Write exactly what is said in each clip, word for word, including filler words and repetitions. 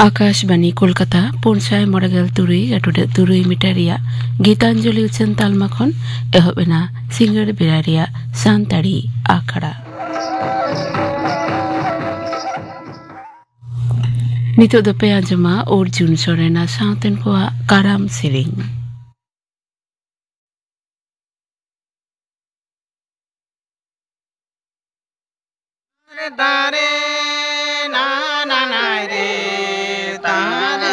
ᱟᱠᱟᱥᱵᱟᱱᱤ ᱠᱳᱞᱠᱟᱛᱟ, ᱯᱩᱱ ᱥᱟᱭ ᱢᱚᱬᱮ ᱜᱮᱞ ᱛᱩᱨᱩᱭ ᱜᱟᱹᱴᱩᱰᱟᱹᱜ ᱛᱩᱨᱩᱭ ᱢᱤᱴᱟᱨ ᱨᱮᱭᱟᱜ ᱜᱤᱛᱟᱧᱡᱚᱞᱤ ᱩᱪᱷᱟᱹᱱ ᱛᱟᱞᱢᱟ ᱠᱷᱚᱱ ᱮᱦᱚᱵ ᱮᱱᱟ ᱥᱤᱸᱜᱟᱹᱲ ᱵᱮᱲᱟ ᱨᱮᱭᱟᱜ ᱥᱟᱱᱛᱟᱲᱤ ᱟᱠᱷᱲᱟ᱾ ᱱᱤᱛᱚᱜ ᱫᱚᱯᱮ ᱟᱸᱡᱚᱢᱟ ᱚᱨᱡᱩᱱ ᱥᱚᱨᱮᱱᱟᱜ ᱥᱟᱶᱛᱮᱱ ᱠᱚᱣᱟᱜ ᱠᱟᱨᱟᱢ ᱥᱮᱨᱮᱧ᱾ ᱫᱟᱨᱮ ᱱᱟᱱᱟ ᱱᱟᱭ ᱨᱮ, ᱛᱟᱱᱟ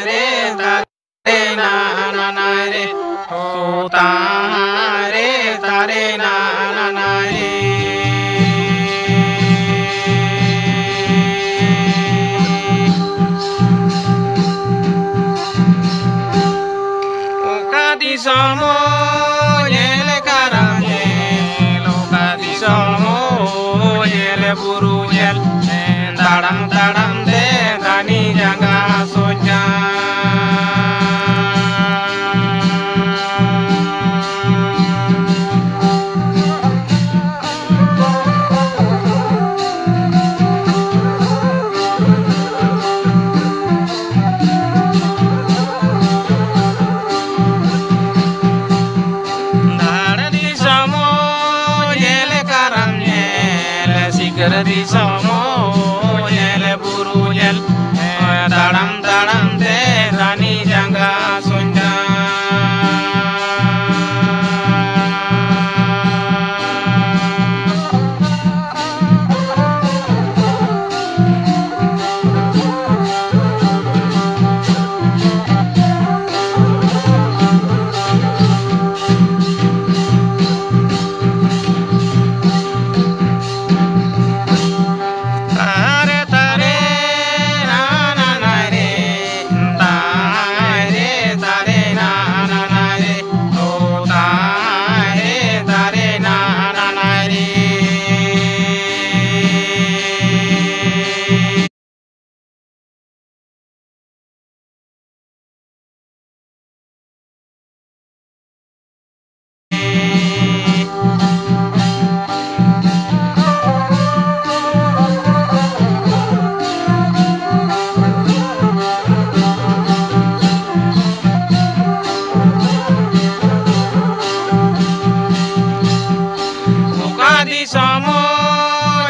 ᱨᱮ, ᱫᱟᱨᱮ ᱱᱟᱱᱟ ᱱᱟᱭ ᱨᱮ, ᱦᱳ ᱛᱟᱱᱟ ᱨᱮ, ᱫᱟᱨᱮ ᱱᱟᱱᱟ ᱱᱟᱭ ᱨᱮ᱾ ᱚᱠᱟ ᱫᱤᱥᱚᱢ ᱦᱚᱸ ᱧᱮᱞ ᱠᱟᱨᱟᱢ ᱧᱮᱞ, ᱚᱠᱟ ᱫᱤᱥᱚᱢ ᱦᱚᱸ ᱧᱮᱞ ᱵᱩᱨᱩ ᱧᱮᱞ, ᱛᱟᱲᱟᱢ ᱛᱟᱲᱟᱢ ᱛᱮ ᱨᱟᱱᱤ ᱡᱟᱸᱜᱟ ᱥᱚᱡᱟ᱾ ᱫᱷᱟᱲ ᱫᱤᱥᱚᱢ ᱧᱮᱞ ᱠᱟᱨᱟᱢ ᱧᱮᱞ, ᱥᱤᱠᱟᱹᱨ ᱫᱤᱥᱚᱢ ᱧᱮᱞ ᱵᱩᱨᱩ ᱧᱮᱞ, ᱛᱟᱲᱟᱢ ᱛᱟᱲᱟᱢ ᱛᱮ ᱨᱟᱱᱤ ᱡᱟᱸᱜᱟ ᱥᱚᱸᱡᱟ᱾ ᱫᱤᱥᱚᱢ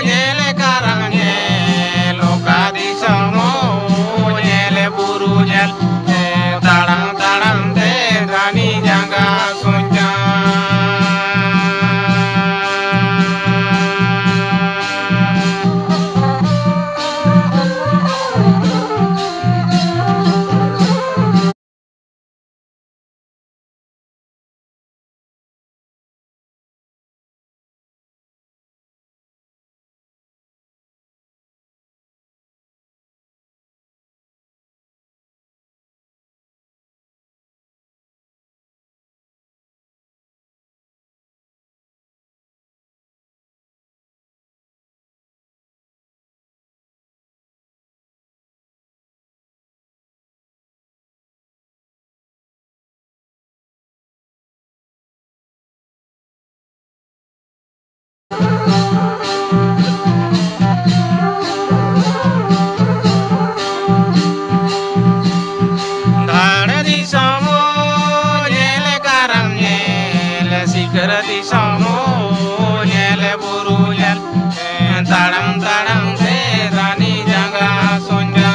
ᱧᱮᱞ ᱠᱟᱨᱟᱢ ᱧᱮᱞ, ᱚᱠᱟ ᱫᱤᱥᱚᱢ ᱧᱮᱞ ᱵᱩᱨᱩ ᱧᱮᱞ, ᱛᱟᱲᱟᱢ ᱛᱟᱲᱟᱢ ᱛᱮ ᱨᱟᱱᱤ ᱡᱟᱸᱜᱟ ᱥᱚᱧᱡᱟ᱾ ᱫᱷᱟᱲ ᱫᱤᱥᱚᱢ ᱧᱮᱞ ᱠᱟᱨᱟᱢ ᱧᱮᱞ, ᱥᱤᱠᱟᱹᱨ ᱫᱤᱥᱚᱢ ᱧᱮᱞ ᱵᱩᱨᱩ ᱧᱮᱞ, ᱛᱟᱲᱟᱢ ᱛᱟᱲᱟᱢ ᱛᱮ ᱨᱟᱱᱤ ᱡᱟᱸᱜᱟ ᱥᱚᱧᱡᱟ᱾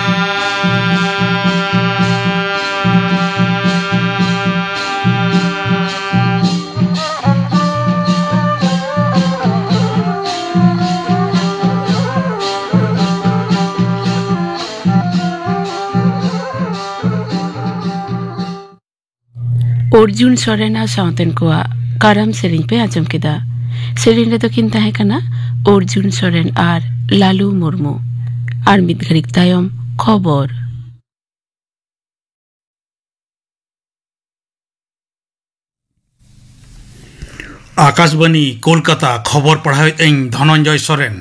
ᱚᱨᱡᱩᱱ ᱥᱚᱨᱮᱱ ᱟᱨ ᱥᱟᱶᱛᱮᱱ ᱠᱚᱣᱟᱜ ᱠᱟᱨᱟᱢ ᱥᱮᱨᱮᱧ ᱯᱮ ᱟᱸᱡᱚᱢ ᱠᱮᱫᱟ᱾ ᱥᱮᱨᱮᱧ ᱨᱮᱫᱚ ᱠᱤᱱ ᱛᱟᱦᱮᱸ ᱠᱟᱱᱟ ᱚᱨᱡᱩᱱ ᱥᱚᱨᱮᱱ ᱟᱨ ᱞᱟᱞᱩ ᱢᱩᱨᱢᱩ᱾ ᱟᱨ ᱢᱤᱫ ᱜᱷᱟᱹᱲᱤᱡ ᱛᱟᱭᱚᱢ ᱠᱷᱚᱵᱚᱨ᱾ ᱟᱠᱟᱥᱵᱟᱱᱤ ᱠᱳᱞᱠᱟᱛᱟ, ᱠᱷᱚᱵᱚᱨ ᱯᱟᱲᱦᱟᱣᱮᱫ ᱟᱹᱧ ᱫᱷᱚᱱᱚᱱᱡᱚᱭ ᱥᱚᱨᱮᱱ᱾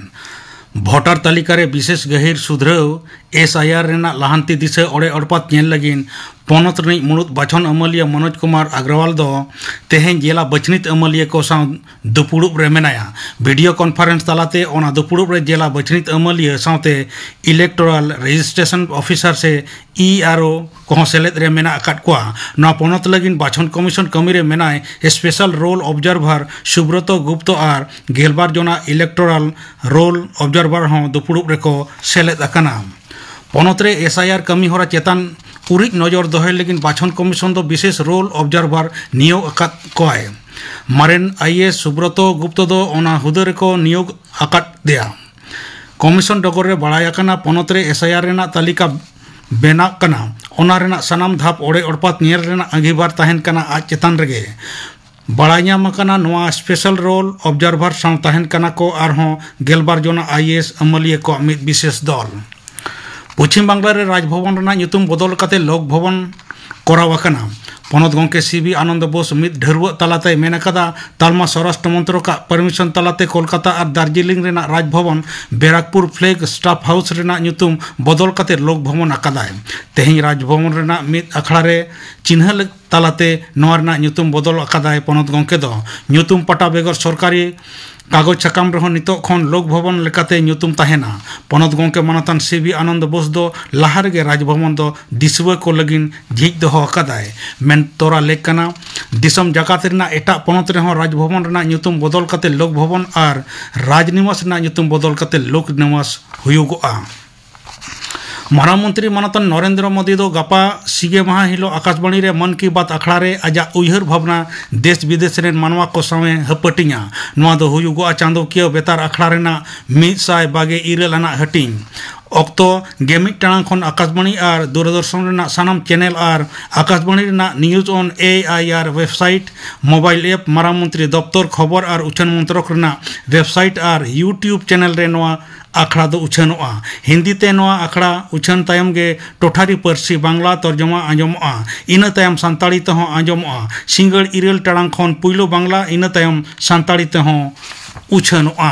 ᱵᱷᱳᱴᱟᱨ ᱛᱟᱹᱞᱤᱠᱟ ᱨᱮ ᱵᱤᱥᱮᱥ ᱜᱟᱹᱦᱤᱨ ᱥᱩᱫᱷᱨᱟᱹᱣ, ᱮᱥ ᱟᱭ ᱟᱨ ᱨᱮᱱᱟᱜ ᱞᱟᱦᱟᱱᱛᱤ ᱫᱤᱥᱟᱹ ᱚᱲᱮ ᱚᱲᱯᱟᱛ ᱧᱮᱞ ᱞᱟᱹᱜᱤᱫ ᱯᱚᱱᱚᱛ ᱨᱤᱱᱤᱡ ᱢᱩᱲᱩᱫ ᱵᱟᱪᱷᱚᱱ ᱟᱹᱢᱟᱹᱞᱤᱭᱟᱹ ᱢᱚᱱᱳᱡᱽ ᱠᱩᱢᱟᱨ ᱟᱜᱨᱚᱣᱟᱞ ᱫᱚ ᱛᱮᱦᱮᱧ ᱡᱮᱞᱟ ᱵᱟᱪᱷᱱᱤᱛ ᱟᱹᱢᱟᱹᱞᱤᱭᱟᱹ ᱠᱚ ᱥᱟᱶ ᱫᱩᱯᱩᱲᱩᱵ ᱨᱮ ᱢᱮᱱᱟᱭᱟ᱾ ᱵᱷᱤᱰᱤᱭᱳ ᱠᱚᱱᱯᱷᱟᱨᱮᱱᱥ ᱛᱟᱞᱟᱛᱮ ᱚᱱᱟ ᱫᱩᱯᱩᱲᱩᱵ ᱨᱮ ᱡᱮᱞᱟ ᱵᱟᱪᱷᱱᱤᱛ ᱟᱹᱢᱟᱹᱞᱤᱭᱟᱹ ᱥᱟᱶᱛᱮ ᱤᱞᱮᱠᱴᱳᱨᱟᱞ ᱨᱮᱡᱤᱥᱴᱨᱮᱥᱚᱱ ᱚᱯᱷᱤᱥᱟᱨ ᱥᱮ ᱤ ᱟᱨ ᱳ ᱠᱚᱦᱚᱸ ᱥᱮᱞᱮᱫ ᱨᱮ ᱢᱮᱱᱟᱜ ᱟᱠᱟᱫ ᱠᱚᱣᱟ᱾ ᱱᱚᱣᱟ ᱯᱚᱱᱚᱛ ᱞᱟᱹᱜᱤᱫ ᱵᱟᱪᱷᱚᱱ ᱠᱚᱢᱤᱥᱚᱱ ᱠᱟᱹᱢᱤ ᱨᱮ ᱢᱮᱱᱟᱭ ᱥᱯᱮᱥᱟᱞ ᱨᱳᱞ ᱚᱵᱡᱟᱨᱵᱷᱟᱨ ᱥᱩᱵᱨᱚᱛᱚ ᱜᱩᱯᱛᱚ ᱟᱨ ᱜᱮᱞᱵᱟᱨ ᱡᱚᱱᱟ ᱤᱞᱮᱠᱴᱳᱨᱟᱞ ᱨᱳᱞ ᱚᱵᱡᱟᱨᱵᱷᱟᱨ ᱦᱚᱸ ᱫᱩᱯᱩᱲᱩᱵ ᱨᱮᱠᱚ ᱥᱮᱞᱮᱫ ᱟᱠᱟᱱᱟ᱾ ᱯᱚᱱᱚᱛ ᱨᱮ ᱮᱥ ᱟᱭ ᱟᱨ ᱠᱟᱹᱢᱤ ᱦᱚᱨᱟ ᱪᱮᱛᱟᱱ ᱩᱨᱤᱡ ᱱᱚᱡᱚᱨ ᱫᱚᱦᱚᱭ ᱞᱟᱹᱜᱤᱫ ᱵᱟᱪᱷᱚᱱ ᱠᱚᱢᱤᱥᱚᱱ ᱫᱚ ᱵᱤᱥᱮᱥ ᱨᱳᱞ ᱚᱵᱡᱟᱨᱵᱷᱟᱨ ᱱᱤᱭᱳᱜ ᱟᱠᱟᱫ ᱠᱚᱣᱟᱭ᱾ ᱢᱟᱨᱮᱱ ᱟᱭ ᱮ ᱮᱥ ᱥᱩᱵᱨᱚᱛᱚ ᱜᱩᱯᱛᱚ ᱫᱚ ᱚᱱᱟ ᱦᱩᱫᱟᱹ ᱨᱮᱠᱚ ᱱᱤᱭᱳᱜ ᱟᱠᱟᱫ ᱫᱮᱭᱟ᱾ ᱠᱚᱢᱤᱥᱚᱱ ᱰᱚᱜᱚᱨ ᱨᱮ ᱵᱟᱲᱟᱭ ᱟᱠᱟᱱᱟ, ᱯᱚᱱᱚᱛ ᱨᱮ ᱮᱥ ᱟᱭ ᱟᱨ ᱨᱮᱱᱟᱜ ᱛᱟᱹᱞᱤᱠᱟ ᱵᱮᱱᱟᱜ ᱠᱟᱱᱟ, ᱚᱱᱟ ᱨᱮᱱᱟᱜ ᱥᱟᱱᱟᱢ ᱫᱷᱟᱯ ᱚᱲᱮ ᱚᱲᱯᱟᱛ ᱧᱮᱞ ᱨᱮᱱᱟᱜ ᱟᱸᱜᱤᱵᱷᱟᱨ ᱛᱟᱦᱮᱱ ᱠᱟᱱᱟ ᱟᱡ ᱪᱮᱛᱟᱱ ᱨᱮᱜᱮ᱾ ᱵᱟᱲᱟᱭ ᱧᱟᱢ ᱟᱠᱟᱱᱟ, ᱱᱚᱣᱟ ᱥᱯᱮᱥᱟᱞ ᱨᱳᱞ ᱚᱵᱡᱟᱨᱵᱷᱟᱨ ᱥᱟᱶ ᱛᱟᱦᱮᱱ ᱠᱟᱱᱟ ᱠᱚ ᱟᱨᱦᱚᱸ ᱜᱮᱞᱵᱟᱨ ᱡᱚᱱᱟ ᱟᱭ ᱮ ᱮᱥ ᱟᱹᱢᱟᱹᱞᱤᱭᱟᱹ ᱠᱚᱣᱟᱜ ᱢᱤᱫ ᱵᱤᱥᱮᱥ ᱫᱚᱞ᱾ ᱯᱚᱪᱷᱤᱢ ᱵᱟᱝᱞᱟ ᱨᱮ ᱨᱟᱡᱽᱵᱷᱚᱵᱚᱱ ᱨᱮᱱᱟᱜ ᱧᱩᱛᱩᱢ ᱵᱚᱫᱚᱞ ᱠᱟᱛᱮ ᱞᱳᱠ ᱵᱷᱚᱵᱚᱱ ᱠᱚᱨᱟᱣ ᱟᱠᱟᱱᱟ᱾ ᱯᱚᱱᱚᱛ ᱜᱚᱢᱠᱮ ᱥᱤ ᱵᱤ ᱟᱱᱚᱱᱫᱚ ᱵᱳᱥ ᱢᱤᱫ ᱰᱷᱟᱹᱨᱣᱟᱹᱜ ᱛᱟᱞᱟᱛᱮᱭ ᱢᱮᱱ ᱟᱠᱟᱫᱟ, ᱛᱟᱞᱢᱟ ᱥᱚᱨᱟᱥᱴᱨᱚ ᱢᱚᱱᱛᱨᱚᱠᱟᱜ ᱯᱟᱨᱢᱤᱥᱚᱱ ᱛᱟᱞᱟᱛᱮ ᱠᱳᱞᱠᱟᱛᱟ ᱟᱨ ᱫᱟᱨᱡᱤᱞᱤᱝ ᱨᱮᱱᱟᱜ ᱨᱟᱡᱽᱵᱷᱚᱵᱚᱱ ᱵᱮᱨᱟᱠᱯᱩᱨ ᱯᱷᱞᱮᱜ ᱥᱴᱟᱯ ᱦᱟᱣᱩᱥ ᱨᱮᱱᱟᱜ ᱧᱩᱛᱩᱢ ᱵᱚᱫᱚᱞ ᱠᱟᱛᱮ ᱞᱳᱠ ᱵᱷᱚᱵᱚᱱ ᱟᱠᱟᱫᱟᱭ᱾ ᱛᱮᱦᱮᱧ ᱨᱟᱡᱽᱵᱷᱚᱵᱚᱱ ᱨᱮᱱᱟᱜ ᱢᱤᱫ ᱟᱠᱷᱲᱟ ᱨᱮ ᱪᱤᱱᱦᱟᱹ ᱞᱮ- ᱛᱟᱞᱟᱛᱮ ᱱᱚᱣᱟ ᱨᱮᱱᱟᱜ ᱧᱩᱛᱩᱢ ᱵᱚᱫᱚᱞ ᱟᱠᱟᱫᱟᱭ ᱯᱚᱱᱚᱛ ᱜᱚᱢᱠᱮ ᱫᱚ᱾ ᱧᱩᱛᱩᱢ ᱯᱟᱴᱟ ᱵᱮᱜᱚᱨ ᱥᱚᱨᱠᱟᱨᱤ ᱠᱟᱜᱚᱡᱽ ᱥᱟᱠᱟᱢ ᱨᱮᱦᱚᱸ ᱱᱤᱛᱚᱜ ᱠᱷᱚᱱ ᱞᱳᱠ ᱵᱷᱚᱵᱚᱱ ᱞᱮᱠᱟᱛᱮ ᱧᱩᱛᱩᱢ ᱛᱟᱦᱮᱱᱟ᱾ ᱯᱚᱱᱚᱛ ᱜᱚᱢᱠᱮ ᱢᱟᱱᱚᱛᱟᱱ ᱥᱤ ᱵᱤ ᱟᱱᱚᱱᱫᱚ ᱵᱳᱥ ᱫᱚ ᱞᱟᱦᱟ ᱨᱮᱜᱮ ᱨᱟᱡᱽ ᱵᱷᱚᱵᱚᱱ ᱫᱚ ᱫᱤᱥᱩᱣᱟᱹ ᱠᱚ ᱞᱟᱹᱜᱤᱫ ᱡᱷᱤᱡ ᱫᱚᱦᱚ ᱟᱠᱟᱫᱟᱭ᱾ ᱢᱮᱱ ᱛᱚᱨᱟ ᱞᱮᱠ ᱠᱟᱱᱟ, ᱫᱤᱥᱚᱢ ᱡᱟᱠᱟᱛ ᱨᱮᱱᱟᱜ ᱮᱴᱟᱜ ᱯᱚᱱᱚᱛ ᱨᱮᱦᱚᱸ ᱨᱟᱡᱽ ᱵᱷᱚᱵᱚᱱ ᱨᱮᱱᱟᱜ ᱧᱩᱛᱩᱢ ᱵᱚᱫᱚᱞ ᱠᱟᱛᱮ ᱞᱳᱠ ᱵᱷᱚᱵᱚᱱ ᱟᱨ ᱨᱟᱡᱽ ᱱᱤᱣᱟᱥ ᱨᱮᱱᱟᱜ ᱧᱩᱛᱩᱢ ᱵᱚᱫᱚᱞ ᱠᱟᱛᱮ ᱞᱳᱠ ᱱᱤᱣᱟᱥ ᱦᱩᱭᱩᱜᱚᱜᱼᱟ᱾ ᱢᱟᱨᱟᱝ ᱢᱚᱱᱛᱨᱤ ᱢᱟᱱᱚᱛᱟᱱ ᱱᱚᱨᱮᱱᱫᱨᱚ ᱢᱳᱫᱤ ᱫᱚ ᱜᱟᱯᱟ ᱥᱤᱸᱜᱮ ᱢᱟᱦᱟ ᱦᱤᱞᱳᱜ ᱟᱠᱟᱥᱵᱟᱬᱤ ᱨᱮ ᱢᱚᱱ ᱠᱤ ᱵᱟᱛ ᱟᱠᱷᱲᱟ ᱨᱮ ᱟᱡᱟᱜ ᱩᱭᱦᱟᱹᱨ ᱵᱷᱟᱵᱽᱱᱟ ᱫᱮᱥ ᱵᱤᱫᱮᱥ ᱨᱮᱱ ᱢᱟᱱᱣᱟ ᱠᱚ ᱥᱟᱶ ᱮ ᱦᱟᱹᱯᱟᱹᱴᱤᱧᱟ᱾ ᱱᱚᱣᱟ ᱫᱚ ᱦᱩᱭᱩᱜᱚᱜᱼᱟ ᱪᱟᱸᱫᱚᱠᱤᱭᱟᱹ ᱵᱮᱛᱟᱨ ᱟᱠᱷᱲᱟ ᱨᱮᱱᱟᱜ ᱢᱤᱫ ᱥᱟᱭ ᱵᱟᱜᱮ ᱤᱨᱟᱹᱞ ᱟᱱᱟᱜ ᱦᱟᱹᱴᱤᱧ᱾ ᱚᱠᱛᱚ ᱜᱮ ᱢᱤᱫ ᱴᱟᱲᱟᱝ ᱠᱷᱚᱱ ᱟᱠᱟᱥᱵᱟᱬᱤ ᱟᱨ ᱫᱩᱨᱚᱫᱚᱨᱥᱚᱱ ᱨᱮᱱᱟᱜ ᱥᱟᱱᱟᱢ ᱪᱮᱱᱮᱞ ᱟᱨ ᱟᱠᱟᱥᱵᱟᱬᱤ ᱨᱮᱱᱟᱜ ᱱᱤᱭᱩᱡᱽ ᱚᱱ ᱮ ᱟᱭ ᱟᱨ ᱣᱮᱵᱽᱥᱟᱭᱤᱴ, ᱢᱳᱵᱟᱭᱤᱞ ᱮᱯ, ᱢᱟᱨᱟᱝ ᱢᱚᱱᱛᱨᱤ ᱫᱚᱯᱛᱚᱨ, ᱠᱷᱚᱵᱚᱨ ᱟᱨ ᱩᱪᱷᱟᱹᱱ ᱢᱚᱱᱛᱨᱚᱠ ᱨᱮᱱᱟᱜ ᱣᱮᱵᱽᱥᱟᱭᱤᱴ ᱟᱨ ᱭᱩᱴᱤᱭᱩᱵᱽ ᱪᱮᱱᱮᱞ ᱨᱮ ᱱᱚᱣᱟ ᱟᱠᱷᱲᱟ ᱫᱚ ᱩᱪᱷᱟᱹᱱᱚᱜᱼᱟ᱾ ᱦᱤᱱᱫᱤ ᱛᱮ ᱱᱚᱣᱟ ᱟᱠᱷᱲᱟ ᱩᱪᱷᱟᱹᱱ ᱛᱟᱭᱚᱢ ᱜᱮ ᱴᱚᱴᱷᱟᱨᱤ ᱯᱟᱹᱨᱥᱤ ᱵᱟᱝᱞᱟ ᱛᱚᱨᱡᱚᱢᱟ ᱟᱸᱡᱚᱢᱚᱜᱼᱟ᱾ ᱤᱱᱟᱹ ᱛᱟᱭᱚᱢ ᱥᱟᱱᱛᱟᱲᱤ ᱛᱮᱦᱚᱸ ᱟᱸᱡᱚᱢᱚᱜᱼᱟ᱾ ᱥᱤᱸᱜᱟᱹᱲ ᱤᱨᱟᱹᱞ ᱴᱟᱲᱟᱝ ᱠᱷᱚᱱ ᱯᱩᱭᱞᱩ ᱵᱟᱝᱞᱟ, ᱤᱱᱟᱹ ᱛᱟᱭᱚᱢ ᱥᱟᱱᱛᱟᱲᱤ ᱛᱮᱦᱚᱸ ᱩᱪᱷᱟᱹᱱᱚᱜᱼᱟ᱾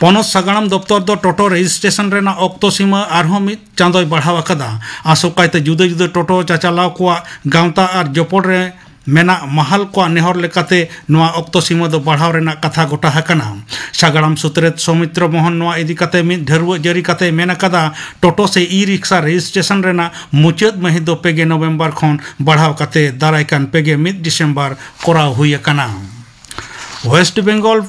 ᱯᱚᱱᱚᱛ ᱥᱟᱜᱟᱲᱚᱢ ᱫᱚᱯᱛᱚᱨ ᱫᱚ ᱴᱳᱴᱳ ᱨᱮᱡᱤᱥᱴᱨᱮᱥᱚᱱ ᱨᱮᱱᱟᱜ ᱚᱠᱛᱚ ᱥᱤᱢᱟᱹ ᱟᱨᱦᱚᱸ ᱢᱤᱫ ᱪᱟᱸᱫᱚᱭ ᱵᱟᱲᱦᱟᱣ ᱟᱠᱟᱫᱟ᱾ ᱟᱥᱚᱠᱟᱭᱛᱮ ᱡᱩᱫᱟᱹ ᱡᱩᱫᱟᱹ ᱴᱳᱴᱳ ᱪᱟᱪᱟᱞᱟᱣ ᱠᱚᱣᱟᱜ ᱜᱟᱶᱛᱟ ᱟᱨ ᱡᱚᱯᱚᱲ ᱨᱮ ᱢᱮᱱᱟᱜ ᱢᱟᱦᱟᱞ ᱠᱚᱣᱟᱜ ᱱᱮᱦᱚᱨ ᱞᱮᱠᱟᱛᱮ ᱱᱚᱣᱟ ᱚᱠᱛᱚ ᱥᱤᱢᱟᱹ ᱫᱚ ᱵᱟᱲᱦᱟᱣ ᱨᱮᱱᱟᱜ ᱠᱟᱛᱷᱟ ᱜᱚᱴᱟ ᱟᱠᱟᱱᱟ᱾ ᱥᱟᱜᱟᱲᱟᱢ ᱥᱩᱛᱨᱮᱛ ᱥᱚᱢᱤᱛᱨᱚ ᱢᱳᱦᱚᱱ ᱱᱚᱣᱟ ᱤᱫᱤ ᱠᱟᱛᱮ ᱢᱤᱫ ᱰᱷᱟᱹᱨᱣᱟᱹᱜ ᱡᱟᱹᱨᱤ ᱠᱟᱛᱮ ᱢᱮᱱ ᱟᱠᱟᱫᱟ, ᱴᱳᱴᱳ ᱥᱮ ᱤ ᱨᱤᱠᱥᱟ ᱨᱮᱡᱤᱥᱴᱨᱮᱥᱚᱱ ᱨᱮᱱᱟᱜ ᱢᱩᱪᱟᱹᱫ ᱢᱟᱹᱦᱤᱛ ᱫᱚ ᱯᱮ ᱜᱮ ᱱᱚᱵᱷᱮᱢᱵᱚᱨ ᱠᱷᱚᱱ ᱵᱟᱲᱦᱟᱣ ᱠᱟᱛᱮ ᱫᱟᱨᱟᱭ ᱠᱟᱱ ᱯᱮ ᱜᱮ ᱢᱤᱫ ᱰᱤᱥᱮᱢᱵᱚᱨ ᱠᱚᱨᱟᱣ ᱦᱩᱭ ᱟᱠᱟᱱᱟ᱾ West Bengal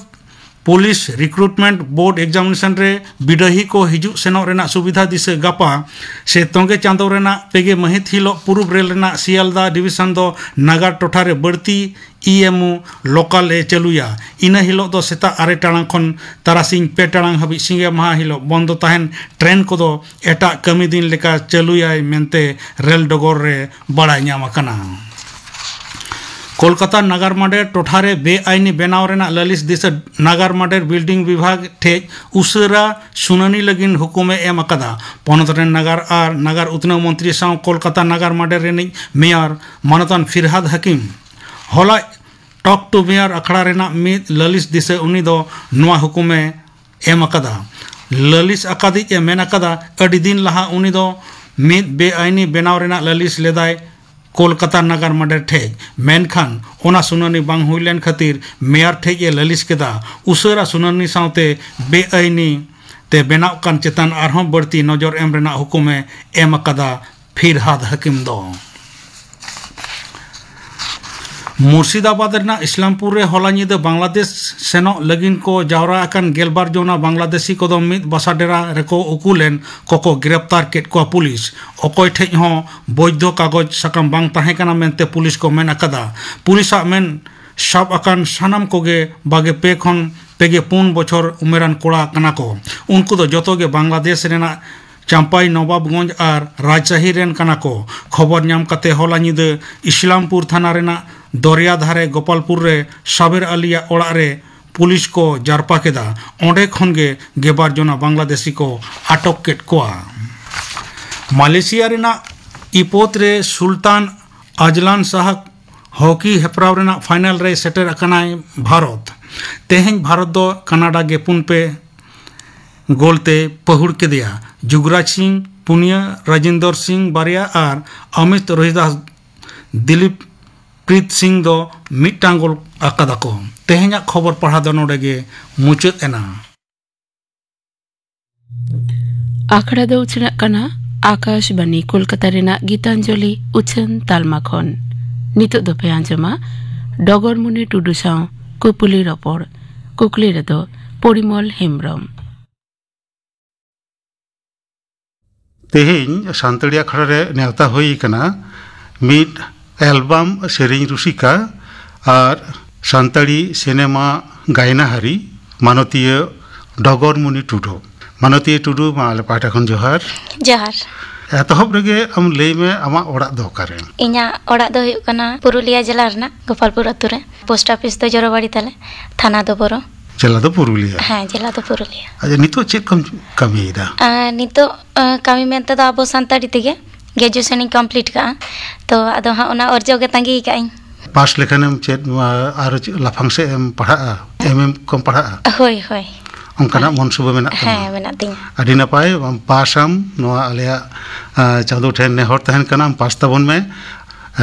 police recruitment board examination ᱨᱮ ᱵᱤᱰᱟᱹᱦᱤ ᱠᱚ ᱦᱤᱡᱩᱜ ᱥᱮᱱᱚᱜ ᱨᱮᱱᱟᱜ ᱥᱩᱵᱤᱫᱷᱟ ᱫᱤᱥᱟᱹ ᱜᱟᱯᱟ ᱥᱮ ᱛᱚᱸᱜᱮ ᱪᱟᱸᱫᱚ ᱨᱮᱱᱟᱜ ᱯᱮ ᱜᱮ ᱢᱟᱹᱦᱤᱛ ᱦᱤᱞᱳᱜ ᱯᱩᱨᱩᱵ ᱨᱮᱞ ᱨᱮᱱᱟᱜ ᱥᱤᱭᱟᱞᱫᱟ ᱰᱤᱵᱤᱥᱚᱱ ᱫᱚ ᱱᱟᱜᱟᱨ ᱴᱚᱴᱷᱟ ᱨᱮ ᱵᱟᱹᱲᱛᱤ ᱤ ᱮᱢ ᱳ ᱞᱳᱠᱟᱞ ᱮ ᱪᱟᱹᱞᱩᱭᱟ᱾ ᱤᱱᱟᱹ ᱦᱤᱞᱳᱜ ᱫᱚ ᱥᱮᱛᱟᱜ ᱟᱨᱮ ᱴᱟᱲᱟᱝ ᱠᱷᱚᱱ ᱛᱟᱨᱟᱥᱤᱧ ᱯᱮ ᱴᱟᱲᱟᱝ ᱦᱟᱹᱵᱤᱡ ᱥᱤᱸᱜᱮ ᱢᱟᱦᱟ ᱦᱤᱞᱳᱜ ᱵᱚᱱᱫᱚ ᱛᱟᱦᱮᱱ ᱴᱨᱮᱱ ᱠᱚᱫᱚ ᱮᱴᱟᱜ ᱠᱟᱹᱢᱤ ᱫᱤᱱ ᱞᱮᱠᱟ ᱪᱟᱹᱞᱩᱭᱟᱭ ᱢᱮᱱᱛᱮ ᱨᱮᱞ ᱰᱚᱜᱚᱨ ᱨᱮ ᱵᱟᱲᱟᱭ ᱧᱟᱢ ᱟᱠᱟᱱᱟ᱾ ᱠᱳᱞᱠᱟᱛᱟ ᱱᱟᱜᱟᱨ ᱢᱟᱰᱮᱨ ᱴᱚᱴᱷᱟ ᱨᱮ ᱵᱮᱟᱭᱤᱱᱤ ᱵᱮᱱᱟᱣ ᱨᱮᱱᱟᱜ ᱞᱟᱹᱞᱤᱥ ᱫᱤᱥᱟᱹ ᱱᱟᱜᱟᱨ ᱢᱟᱰᱮᱨ ᱵᱤᱞᱰᱤᱝ ᱵᱤᱵᱷᱟᱜᱽ ᱴᱷᱮᱡ ᱩᱥᱟᱹᱨᱟ ᱥᱩᱱᱟᱹᱱᱤ ᱞᱟᱹᱜᱤᱫ ᱦᱩᱠᱩᱢᱮ ᱮᱢ ᱟᱠᱟᱫᱟ᱾ ᱯᱚᱱᱚᱛ ᱨᱮᱱ ᱱᱟᱜᱟᱨ ᱟᱨ ᱱᱟᱜᱟᱨ ᱩᱛᱱᱟᱹᱣ ᱢᱚᱱᱛᱨᱤ ᱥᱟᱶ ᱠᱳᱞᱠᱟᱛᱟ ᱱᱟᱜᱟᱨ ᱢᱟᱰᱮᱨ ᱨᱤᱱᱤᱡ ᱢᱮᱭᱚᱨ ᱢᱟᱱᱚᱛᱟᱱ ᱯᱷᱤᱨᱦᱟᱫ ᱦᱟᱠᱤᱢ ᱦᱚᱞᱟ ᱴᱚᱠ ᱴᱩ ᱢᱮᱭᱚᱨ ᱟᱠᱷᱲᱟ ᱨᱮᱱᱟᱜ ᱢᱤᱫ ᱞᱟᱹᱞᱤᱥ ᱫᱤᱥᱟᱹ ᱩᱱᱤ ᱫᱚ ᱱᱚᱣᱟ ᱦᱩᱠᱩᱢᱮ ᱮᱢ ᱟᱠᱟᱫᱟ᱾ ᱞᱟᱹᱞᱤᱥ ᱟᱠᱟᱫᱤᱡ ᱮ ᱢᱮᱱ ᱟᱠᱟᱫᱟ, ᱟᱹᱰᱤ ᱫᱤᱱ ᱞᱟᱦᱟ ᱩᱱᱤ ᱫᱚ ᱢᱤᱫ ᱵᱮᱟᱭᱤᱱᱤ ᱵᱮᱱᱟᱣ ᱨᱮᱱᱟᱜ ᱞᱟᱹᱞᱤᱥ ᱞᱮᱫᱟᱭ ᱠᱳᱞᱠᱟᱛᱟ ᱱᱟᱜᱟᱨ ᱢᱟᱰᱮᱨ ᱴᱷᱮᱡ, ᱢᱮᱱᱠᱷᱟᱱ ᱚᱱᱟ ᱥᱩᱱᱟᱹᱱᱤ ᱵᱟᱝ ᱦᱩᱭ ᱞᱮᱱ ᱠᱷᱟᱹᱛᱤᱨ ᱢᱮᱭᱟᱨ ᱴᱷᱮᱡ ᱮ ᱞᱟᱹᱞᱤᱥ ᱠᱮᱫᱟ᱾ ᱩᱥᱟᱹᱨᱟ ᱥᱩᱱᱟᱹᱱᱤ ᱥᱟᱶᱛᱮ ᱵᱮᱟᱭᱤᱱᱤ ᱛᱮ ᱵᱮᱱᱟᱣ ᱠᱟᱱ ᱪᱮᱛᱟᱱ ᱟᱨᱦᱚᱸ ᱵᱟᱹᱲᱛᱤ ᱱᱚᱡᱚᱨ ᱮᱢ ᱨᱮᱱᱟᱜ ᱦᱩᱠᱩᱢᱮ ᱮᱢ ᱟᱠᱟᱫᱟ ᱯᱷᱤᱨᱦᱟᱫ ᱦᱟᱹᱠᱤᱢ ᱫᱚ᱾ ᱢᱩᱨᱥᱤᱫᱟᱵᱟᱫᱽ ᱨᱮᱱᱟᱜ ᱤᱥᱞᱟᱢᱯᱩᱨ ᱨᱮ ᱦᱚᱞᱟ ᱧᱤᱫᱟᱹ ᱵᱟᱝᱞᱟᱫᱮᱥ ᱥᱮᱱᱚᱜ ᱞᱟᱹᱜᱤᱫ ᱠᱚ ᱡᱟᱣᱨᱟ ᱟᱠᱟᱱ ᱜᱮᱞᱵᱟᱨ ᱡᱚᱱᱟ ᱵᱟᱝᱞᱟᱫᱮᱥᱤ ᱠᱚᱫᱚ ᱢᱤᱫ ᱵᱟᱥᱟ ᱰᱮᱨᱟ ᱨᱮᱠᱚ ᱩᱠᱩ ᱞᱮᱱ ᱠᱚᱠᱚ ᱜᱨᱮᱯᱛᱟᱨ ᱠᱮᱫ ᱠᱚᱣᱟ ᱯᱩᱞᱤᱥ᱾ ᱚᱠᱚᱭ ᱴᱷᱮᱡ ᱦᱚᱸ ᱵᱳᱭᱫᱷᱚ ᱠᱟᱜᱚᱡᱽ ᱥᱟᱠᱟᱢ ᱵᱟᱝ ᱛᱟᱦᱮᱸ ᱠᱟᱱᱟ ᱢᱮᱱᱛᱮ ᱯᱩᱞᱤᱥ ᱠᱚ ᱢᱮᱱ ᱟᱠᱟᱫᱟ᱾ ᱯᱩᱞᱤᱥᱟᱜ ᱢᱮᱱ ᱥᱟᱵ ᱟᱠᱟᱱ ᱥᱟᱱᱟᱢ ᱠᱚᱜᱮ ᱵᱟᱜᱮ ᱯᱮ ᱠᱷᱚᱱ ᱯᱮᱜᱮ ᱯᱩᱱ ᱵᱚᱪᱷᱚᱨ ᱩᱢᱮᱨᱟᱱ ᱠᱚᱲᱟ ᱠᱟᱱᱟ ᱠᱚ᱾ ᱩᱱᱠᱩ ᱫᱚ ᱡᱚᱛᱚ ᱜᱮ ᱵᱟᱝᱞᱟᱫᱮᱥ ᱨᱮᱱᱟᱜ ᱪᱟᱢᱯᱟᱭ ᱱᱚᱵᱟᱵᱜᱚᱸᱡᱽ ᱟᱨ ᱨᱟᱡᱽᱥᱟᱦᱤ ᱨᱮᱱ ᱠᱟᱱᱟ ᱠᱚ᱾ ᱠᱷᱚᱵᱚᱨ ᱧᱟᱢ ᱠᱟᱛᱮ ᱦᱚᱞᱟ ᱧᱤᱫᱟᱹ ᱤᱥᱞᱟᱢᱯᱩᱨ ᱛᱷᱟᱱᱟ ᱨᱮᱱᱟᱜ ᱫᱚᱨᱭᱟ ᱫᱷᱟᱨᱮ ᱜᱳᱯᱟᱞᱯᱩᱨ ᱨᱮ ᱥᱟᱵᱮᱨ ᱟᱞᱤᱭᱟᱜ ᱚᱲᱟᱜ ᱨᱮ ᱯᱩᱞᱤᱥ ᱠᱚ ᱡᱟᱨᱯᱟ ᱠᱮᱫᱟ᱾ ᱚᱸᱰᱮ ᱠᱷᱚᱱ ᱜᱮ ᱜᱮᱵᱟᱨ ᱡᱚᱱᱟ ᱵᱟᱝᱞᱟᱫᱮᱥᱤ ᱠᱚ ᱟᱴᱚᱠ ᱠᱮᱫ ᱠᱚᱣᱟ᱾ ᱢᱟᱞᱮᱥᱤᱭᱟ ᱨᱮᱱᱟᱜ ᱤᱯᱳᱛ ᱨᱮ ᱥᱩᱞᱛᱟᱱ ᱟᱡᱞᱟᱱ ᱥᱟᱦᱟ ᱦᱚᱠᱤ ᱦᱮᱯᱨᱟᱣ ᱨᱮᱱᱟᱜ ᱯᱷᱟᱭᱱᱟᱞ ᱨᱮ ᱥᱮᱴᱮᱨ ᱟᱠᱟᱱᱟᱭ ᱵᱷᱟᱨᱚᱛ᱾ ᱛᱮᱦᱮᱧ ᱵᱷᱟᱨᱚᱛ ᱫᱚ ᱠᱟᱱᱟᱰᱟ ᱜᱮ ᱯᱩᱱ ᱯᱮ ᱜᱳᱞ ᱛᱮ ᱯᱟᱹᱦᱩᱲ ᱠᱮᱫᱮᱭᱟ᱾ ᱡᱩᱜᱽᱨᱟᱡᱽ ᱥᱤᱝ ᱯᱩᱱᱭᱟᱹ, ᱨᱟᱡᱮᱱᱫᱚᱨ ᱥᱤᱝ ᱵᱟᱨᱭᱟ ᱟᱨ ᱚᱢᱤᱛ ᱨᱳᱦᱤᱫᱟᱥ ᱫᱤᱞᱤᱯ ᱯᱨᱤᱛ ᱥᱤᱝ ᱫᱚ ᱢᱤᱫᱴᱟᱝ ᱜᱳᱞ ᱟᱠᱟᱫᱟ ᱠᱚ᱾ ᱛᱮᱦᱮᱧᱟᱜ ᱠᱷᱚᱵᱚᱨ ᱯᱟᱲᱦᱟᱣ ᱫᱚ ᱱᱚᱰᱮ ᱜᱮ ᱢᱩᱪᱟᱹᱫ ᱮᱱᱟ᱾ ᱟᱠᱷᱲᱟ ᱫᱚ ᱩᱪᱷᱟᱹᱱᱟᱜ ᱠᱟᱱᱟ ᱟᱠᱟᱥᱵᱟᱱᱤ ᱠᱳᱞᱠᱟᱛᱟ ᱨᱮᱱᱟᱜ ᱜᱤᱛᱟᱧᱡᱚᱞᱤ ᱩᱪᱷᱟᱹᱱ ᱛᱟᱞᱢᱟ ᱠᱷᱚᱱ᱾ ᱱᱤᱛᱚᱜ ᱫᱚᱯᱮ ᱟᱸᱡᱚᱢᱟ ᱰᱚᱜᱚᱨᱢᱩᱱᱤ ᱴᱩᱰᱩ ᱥᱟᱶ ᱠᱩᱯᱩᱞᱤ ᱨᱚᱯᱚᱲ᱾ ᱠᱩᱠᱞᱤ ᱨᱮᱫᱚ ᱯᱚᱨᱤᱢᱚᱞ ᱦᱮᱢᱵᱽᱨᱚᱢ᱾ ᱛᱮᱦᱮᱧ ᱥᱟᱱᱛᱟᱲᱤ ᱟᱠᱷᱲᱟ ᱨᱮ ᱱᱮᱣᱛᱟ ᱦᱩᱭ ᱟᱠᱟᱱᱟ ᱢᱤᱫ ᱮᱞᱵᱟᱢ ᱥᱮᱨᱮᱧ ᱨᱩᱥᱤᱠᱟ ᱟᱨ ᱥᱟᱱᱛᱟᱲᱤ ᱥᱤᱱᱮᱢᱟ ᱜᱟᱭᱱᱟᱦᱟᱨᱤ ᱢᱟᱱᱚᱛᱤᱭᱟᱹ ᱰᱚᱜᱚᱨᱢᱩᱱᱤ ᱴᱩᱰᱩ᱾ ᱢᱟᱱᱚᱛᱤᱭᱟᱹ ᱴᱩᱰᱩ, ᱢᱟ ᱟᱞᱮ ᱯᱟᱦᱴᱟ ᱠᱷᱚᱱ ᱡᱚᱦᱟᱨ᱾ ᱡᱚᱦᱟᱨ᱾ ᱮᱛᱚᱦᱚᱵ ᱨᱮᱜᱮ ᱟᱢ ᱞᱟᱹᱭ ᱢᱮ, ᱟᱢᱟᱜ ᱚᱲᱟᱜ ᱫᱚ ᱚᱠᱟᱨᱮ? ᱤᱧᱟᱹᱜ ᱚᱲᱟᱜ ᱫᱚ ᱦᱩᱭᱩᱜ ᱠᱟᱱᱟ ᱯᱩᱨᱩᱞᱤᱭᱟᱹ ᱡᱮᱞᱟ ᱨᱮᱱᱟᱜ ᱜᱳᱯᱟᱞᱯᱩᱨ ᱟᱹᱛᱩ ᱨᱮ᱾ ᱯᱳᱥᱴ ᱚᱯᱷᱤᱥ ᱫᱚ ᱡᱚᱨᱚᱵᱟᱲᱤ ᱛᱟᱞᱮ, ᱛᱷᱟᱱᱟ ᱫᱚ ᱵᱳᱨᱳ᱾ ᱡᱮᱞᱟ ᱫᱚ ᱯᱩᱨᱩᱞᱤᱭᱟᱹ᱾ ᱦᱮᱸ, ᱡᱮᱞᱟ ᱫᱚ ᱯᱩᱨᱩᱞᱤᱭᱟᱹ᱾ ᱟᱪᱪᱷᱟ, ᱱᱤᱛᱚᱜ ᱪᱮᱫ ᱠᱚᱢ ᱠᱟᱹᱢᱤᱭᱮᱫᱟ? ᱟᱨ ᱱᱤᱛᱚᱜ, ᱟᱸ, ᱠᱟᱹᱢᱤ ᱢᱮᱱᱛᱮ ᱫᱚ ᱟᱵᱚ ᱥᱟᱱᱛᱟᱲᱤ ᱛᱮᱜᱮ ᱜᱨᱮᱡᱩᱭᱮᱥᱚᱱ ᱤᱧ ᱠᱚᱢᱯᱞᱤᱴ ᱠᱟᱜᱼᱟ᱾ ᱛᱚ ᱟᱫᱚ ᱦᱟᱸᱜ ᱚᱱᱟ ᱚᱨᱡᱚ ᱜᱮ ᱛᱟᱺᱜᱤ ᱠᱟᱜ ᱟᱹᱧ᱾ ᱯᱟᱥ ᱞᱮᱠᱷᱟᱱᱮᱢ ᱪᱮᱫ, ᱟᱸ, ᱟᱨᱚ ᱪᱮᱫ ᱞᱟᱯᱷᱟᱝ ᱥᱮᱫ ᱮᱢ ᱯᱟᱲᱦᱟᱜᱼᱟ? ᱮᱢ ᱮ ᱠᱚᱢ ᱯᱟᱲᱦᱟᱜᱼᱟ? ᱦᱳᱭ, ᱦᱳᱭ᱾ ᱚᱱᱠᱟᱱᱟᱜ ᱦᱳᱭ᱾ ᱢᱚᱱ ᱥᱩᱵᱟᱹ ᱢᱮᱱᱟᱜ ᱛᱟᱢᱟ? ᱦᱮᱸ, ᱢᱮᱱᱟᱜ ᱛᱤᱧᱟ᱾ ᱟᱹᱰᱤ ᱱᱟᱯᱟᱭ, ᱟᱢ ᱯᱟᱥ ᱟᱢ, ᱱᱚᱣᱟ ᱟᱞᱮᱭᱟᱜ, ᱟᱸ, ᱪᱟᱸᱫᱳ ᱴᱷᱮᱱ ᱱᱮᱦᱚᱨ ᱛᱟᱦᱮᱱ ᱠᱟᱱᱟ, ᱟᱢ ᱯᱟᱥ ᱛᱟᱵᱚᱱ ᱢᱮ᱾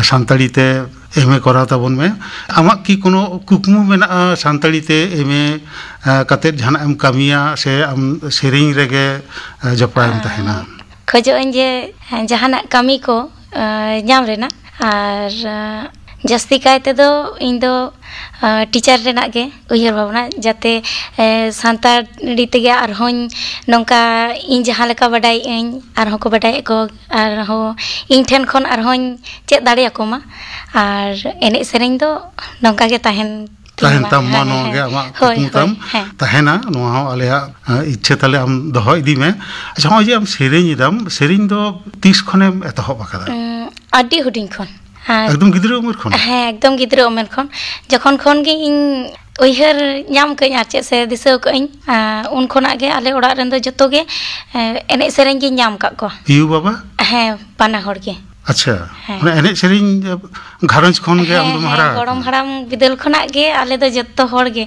ᱥᱟᱱᱛᱟᱲᱤ ᱛᱮ ᱮᱢ ᱮ ᱠᱚᱨᱟᱣ ᱛᱟᱵᱚᱱ ᱢᱮ᱾ ᱟᱢᱟᱜ ᱠᱤ ᱠᱳᱱᱳ ᱠᱩᱠᱢᱩ ᱢᱮᱱᱟᱜᱼᱟ ᱥᱟᱱᱛᱟᱲᱤ ᱛᱮ ᱮᱢ ᱮ, ᱮ, ᱠᱟᱛᱮᱫ ᱡᱟᱦᱟᱱᱟᱜ ᱮᱢ ᱠᱟᱹᱢᱤᱭᱟ ᱥᱮ ᱟᱢ ᱥᱮᱨᱮᱧ ᱨᱮᱜᱮ, ᱮ, ᱡᱚᱯᱲᱟᱣ ᱮᱢ ᱛᱟᱦᱮᱱᱟ? ᱠᱷᱚᱡᱚᱜ ᱟᱹᱧ ᱡᱮ, ᱮ, ᱡᱟᱦᱟᱱᱟᱜ ᱠᱟᱹᱢᱤ ᱠᱚ, ᱮ, ᱧᱟᱢ ᱨᱮᱱᱟᱜ᱾ ᱟᱨ, ᱮ, ᱡᱟᱹᱥᱛᱤ ᱠᱟᱭ ᱛᱮᱫᱚ ᱤᱧ ᱫᱚ, ᱮ, ᱴᱤᱪᱟᱨ ᱨᱮᱱᱟᱜ ᱜᱮ ᱩᱭᱦᱟᱹᱨ ᱵᱷᱟᱵᱽᱱᱟ, ᱡᱟᱛᱮ, ᱮ, ᱥᱟᱱᱛᱟᱲᱤ ᱛᱮᱜᱮ ᱟᱨᱦᱚᱸᱧ ᱱᱚᱝᱠᱟ ᱤᱧ ᱡᱟᱦᱟᱸ ᱞᱮᱠᱟ ᱵᱟᱰᱟᱭᱮᱫ ᱟᱹᱧ, ᱟᱨᱦᱚᱸ ᱠᱚ ᱵᱟᱰᱟᱭᱮᱫ ᱠᱚ, ᱟᱨᱦᱚᱸ ᱤᱧ ᱴᱷᱮᱱ ᱠᱷᱚᱱ ᱟᱨᱦᱚᱸᱧ ᱪᱮᱫ ᱫᱟᱲᱮᱭᱟᱠᱚ ᱢᱟ᱾ ᱟᱨ ᱮᱱᱮᱡ ᱥᱮᱨᱮᱧ ᱫᱚ ᱱᱚᱝᱠᱟ ᱜᱮ ᱛᱟᱦᱮᱱ ᱛᱤᱧ ᱛᱟᱦᱮᱱ ᱢᱟ᱾ ᱛᱟᱢ ᱢᱟ, ᱦᱮᱸ, ᱱᱚᱣᱟ ᱦᱮᱸ, ᱜᱮ ᱦᱮᱸ᱾ ᱟᱢᱟᱜ ᱦᱳᱭ, ᱠᱩᱠᱢᱩ ᱦᱳᱭ, ᱛᱟᱢ ᱦᱮᱸ᱾ ᱛᱟᱦᱮᱱᱟ᱾ ᱱᱚᱣᱟ ᱦᱚᱸ ᱟᱞᱮᱭᱟᱜ, ᱮ, ᱤᱪᱪᱷᱟᱹ ᱛᱟᱞᱮ, ᱟᱢ ᱫᱚᱦᱚ ᱤᱫᱤ ᱢᱮ᱾ ᱟᱪᱪᱷᱟ, ᱱᱚᱜᱼᱚᱭ ᱡᱮ ᱟᱢ ᱥᱮᱨᱮᱧ ᱮᱫᱟᱢ, ᱥᱮᱨᱮᱧ ᱫᱚ ᱛᱤᱥ ᱠᱷᱚᱱᱮᱢ ᱮᱛᱚᱦᱚᱵ ᱟᱠᱟᱫᱟ? ᱩᱸ, ᱟᱹᱰᱤ ᱦᱩᱰᱤᱧ ᱠᱷᱚᱱ᱾ ᱟᱨ ᱮᱠᱫᱚᱢ ᱜᱤᱫᱽᱨᱟᱹ ᱩᱢᱮᱨ ᱠᱷᱚᱱ? ᱦᱮᱸ, ᱮᱠᱫᱚᱢ ᱜᱤᱫᱽᱨᱟᱹ ᱩᱢᱮᱨ ᱠᱷᱚᱱ᱾ ᱡᱚᱠᱷᱚᱱ ᱠᱷᱚᱱ ᱜᱮ ᱤᱧ ᱩᱭᱦᱟᱹᱨ ᱧᱟᱢ ᱠᱟᱹᱧ, ᱟᱨ ᱪᱮᱫ ᱥᱮ ᱫᱤᱥᱟᱹ ᱠᱟᱹᱧ, ᱟᱨ ᱩᱱ ᱠᱷᱚᱱᱟᱜ ᱜᱮ ᱟᱞᱮ ᱚᱲᱟᱜ ᱨᱮᱱ ᱫᱚ ᱡᱚᱛᱚ ᱜᱮ, ᱮ, ᱮᱱᱮᱡ ᱥᱮᱨᱮᱧ ᱜᱤᱧ ᱧᱟᱢ ᱟᱠᱟᱫ ᱠᱚᱣᱟ᱾ ᱭᱩ ᱵᱟᱵᱟ? ᱦᱮᱸ, ᱵᱟᱱᱟ ᱦᱚᱲ ᱜᱮ᱾ ᱟᱪᱪᱷᱟ᱾ ᱦᱮᱸ᱾ ᱢᱟᱱᱮ ᱮᱱᱮᱡ ᱥᱮᱨᱮᱧ ᱜᱷᱟᱨᱚᱸᱡᱽ ᱠᱷᱚᱱ ᱜᱮ ᱟᱢ ᱫᱚᱢ ᱦᱮᱸ, ᱦᱟᱨᱟ ᱦᱮᱸ, ᱟᱠᱟᱱᱟ? ᱜᱚᱲᱚᱢ ᱦᱟᱲᱟᱢ ᱵᱤᱫᱟᱹᱞ ᱠᱷᱚᱱᱟᱜ ᱜᱮ ᱟᱞᱮ ᱫᱚ ᱡᱚᱛᱚ ᱦᱚᱲ ᱜᱮ,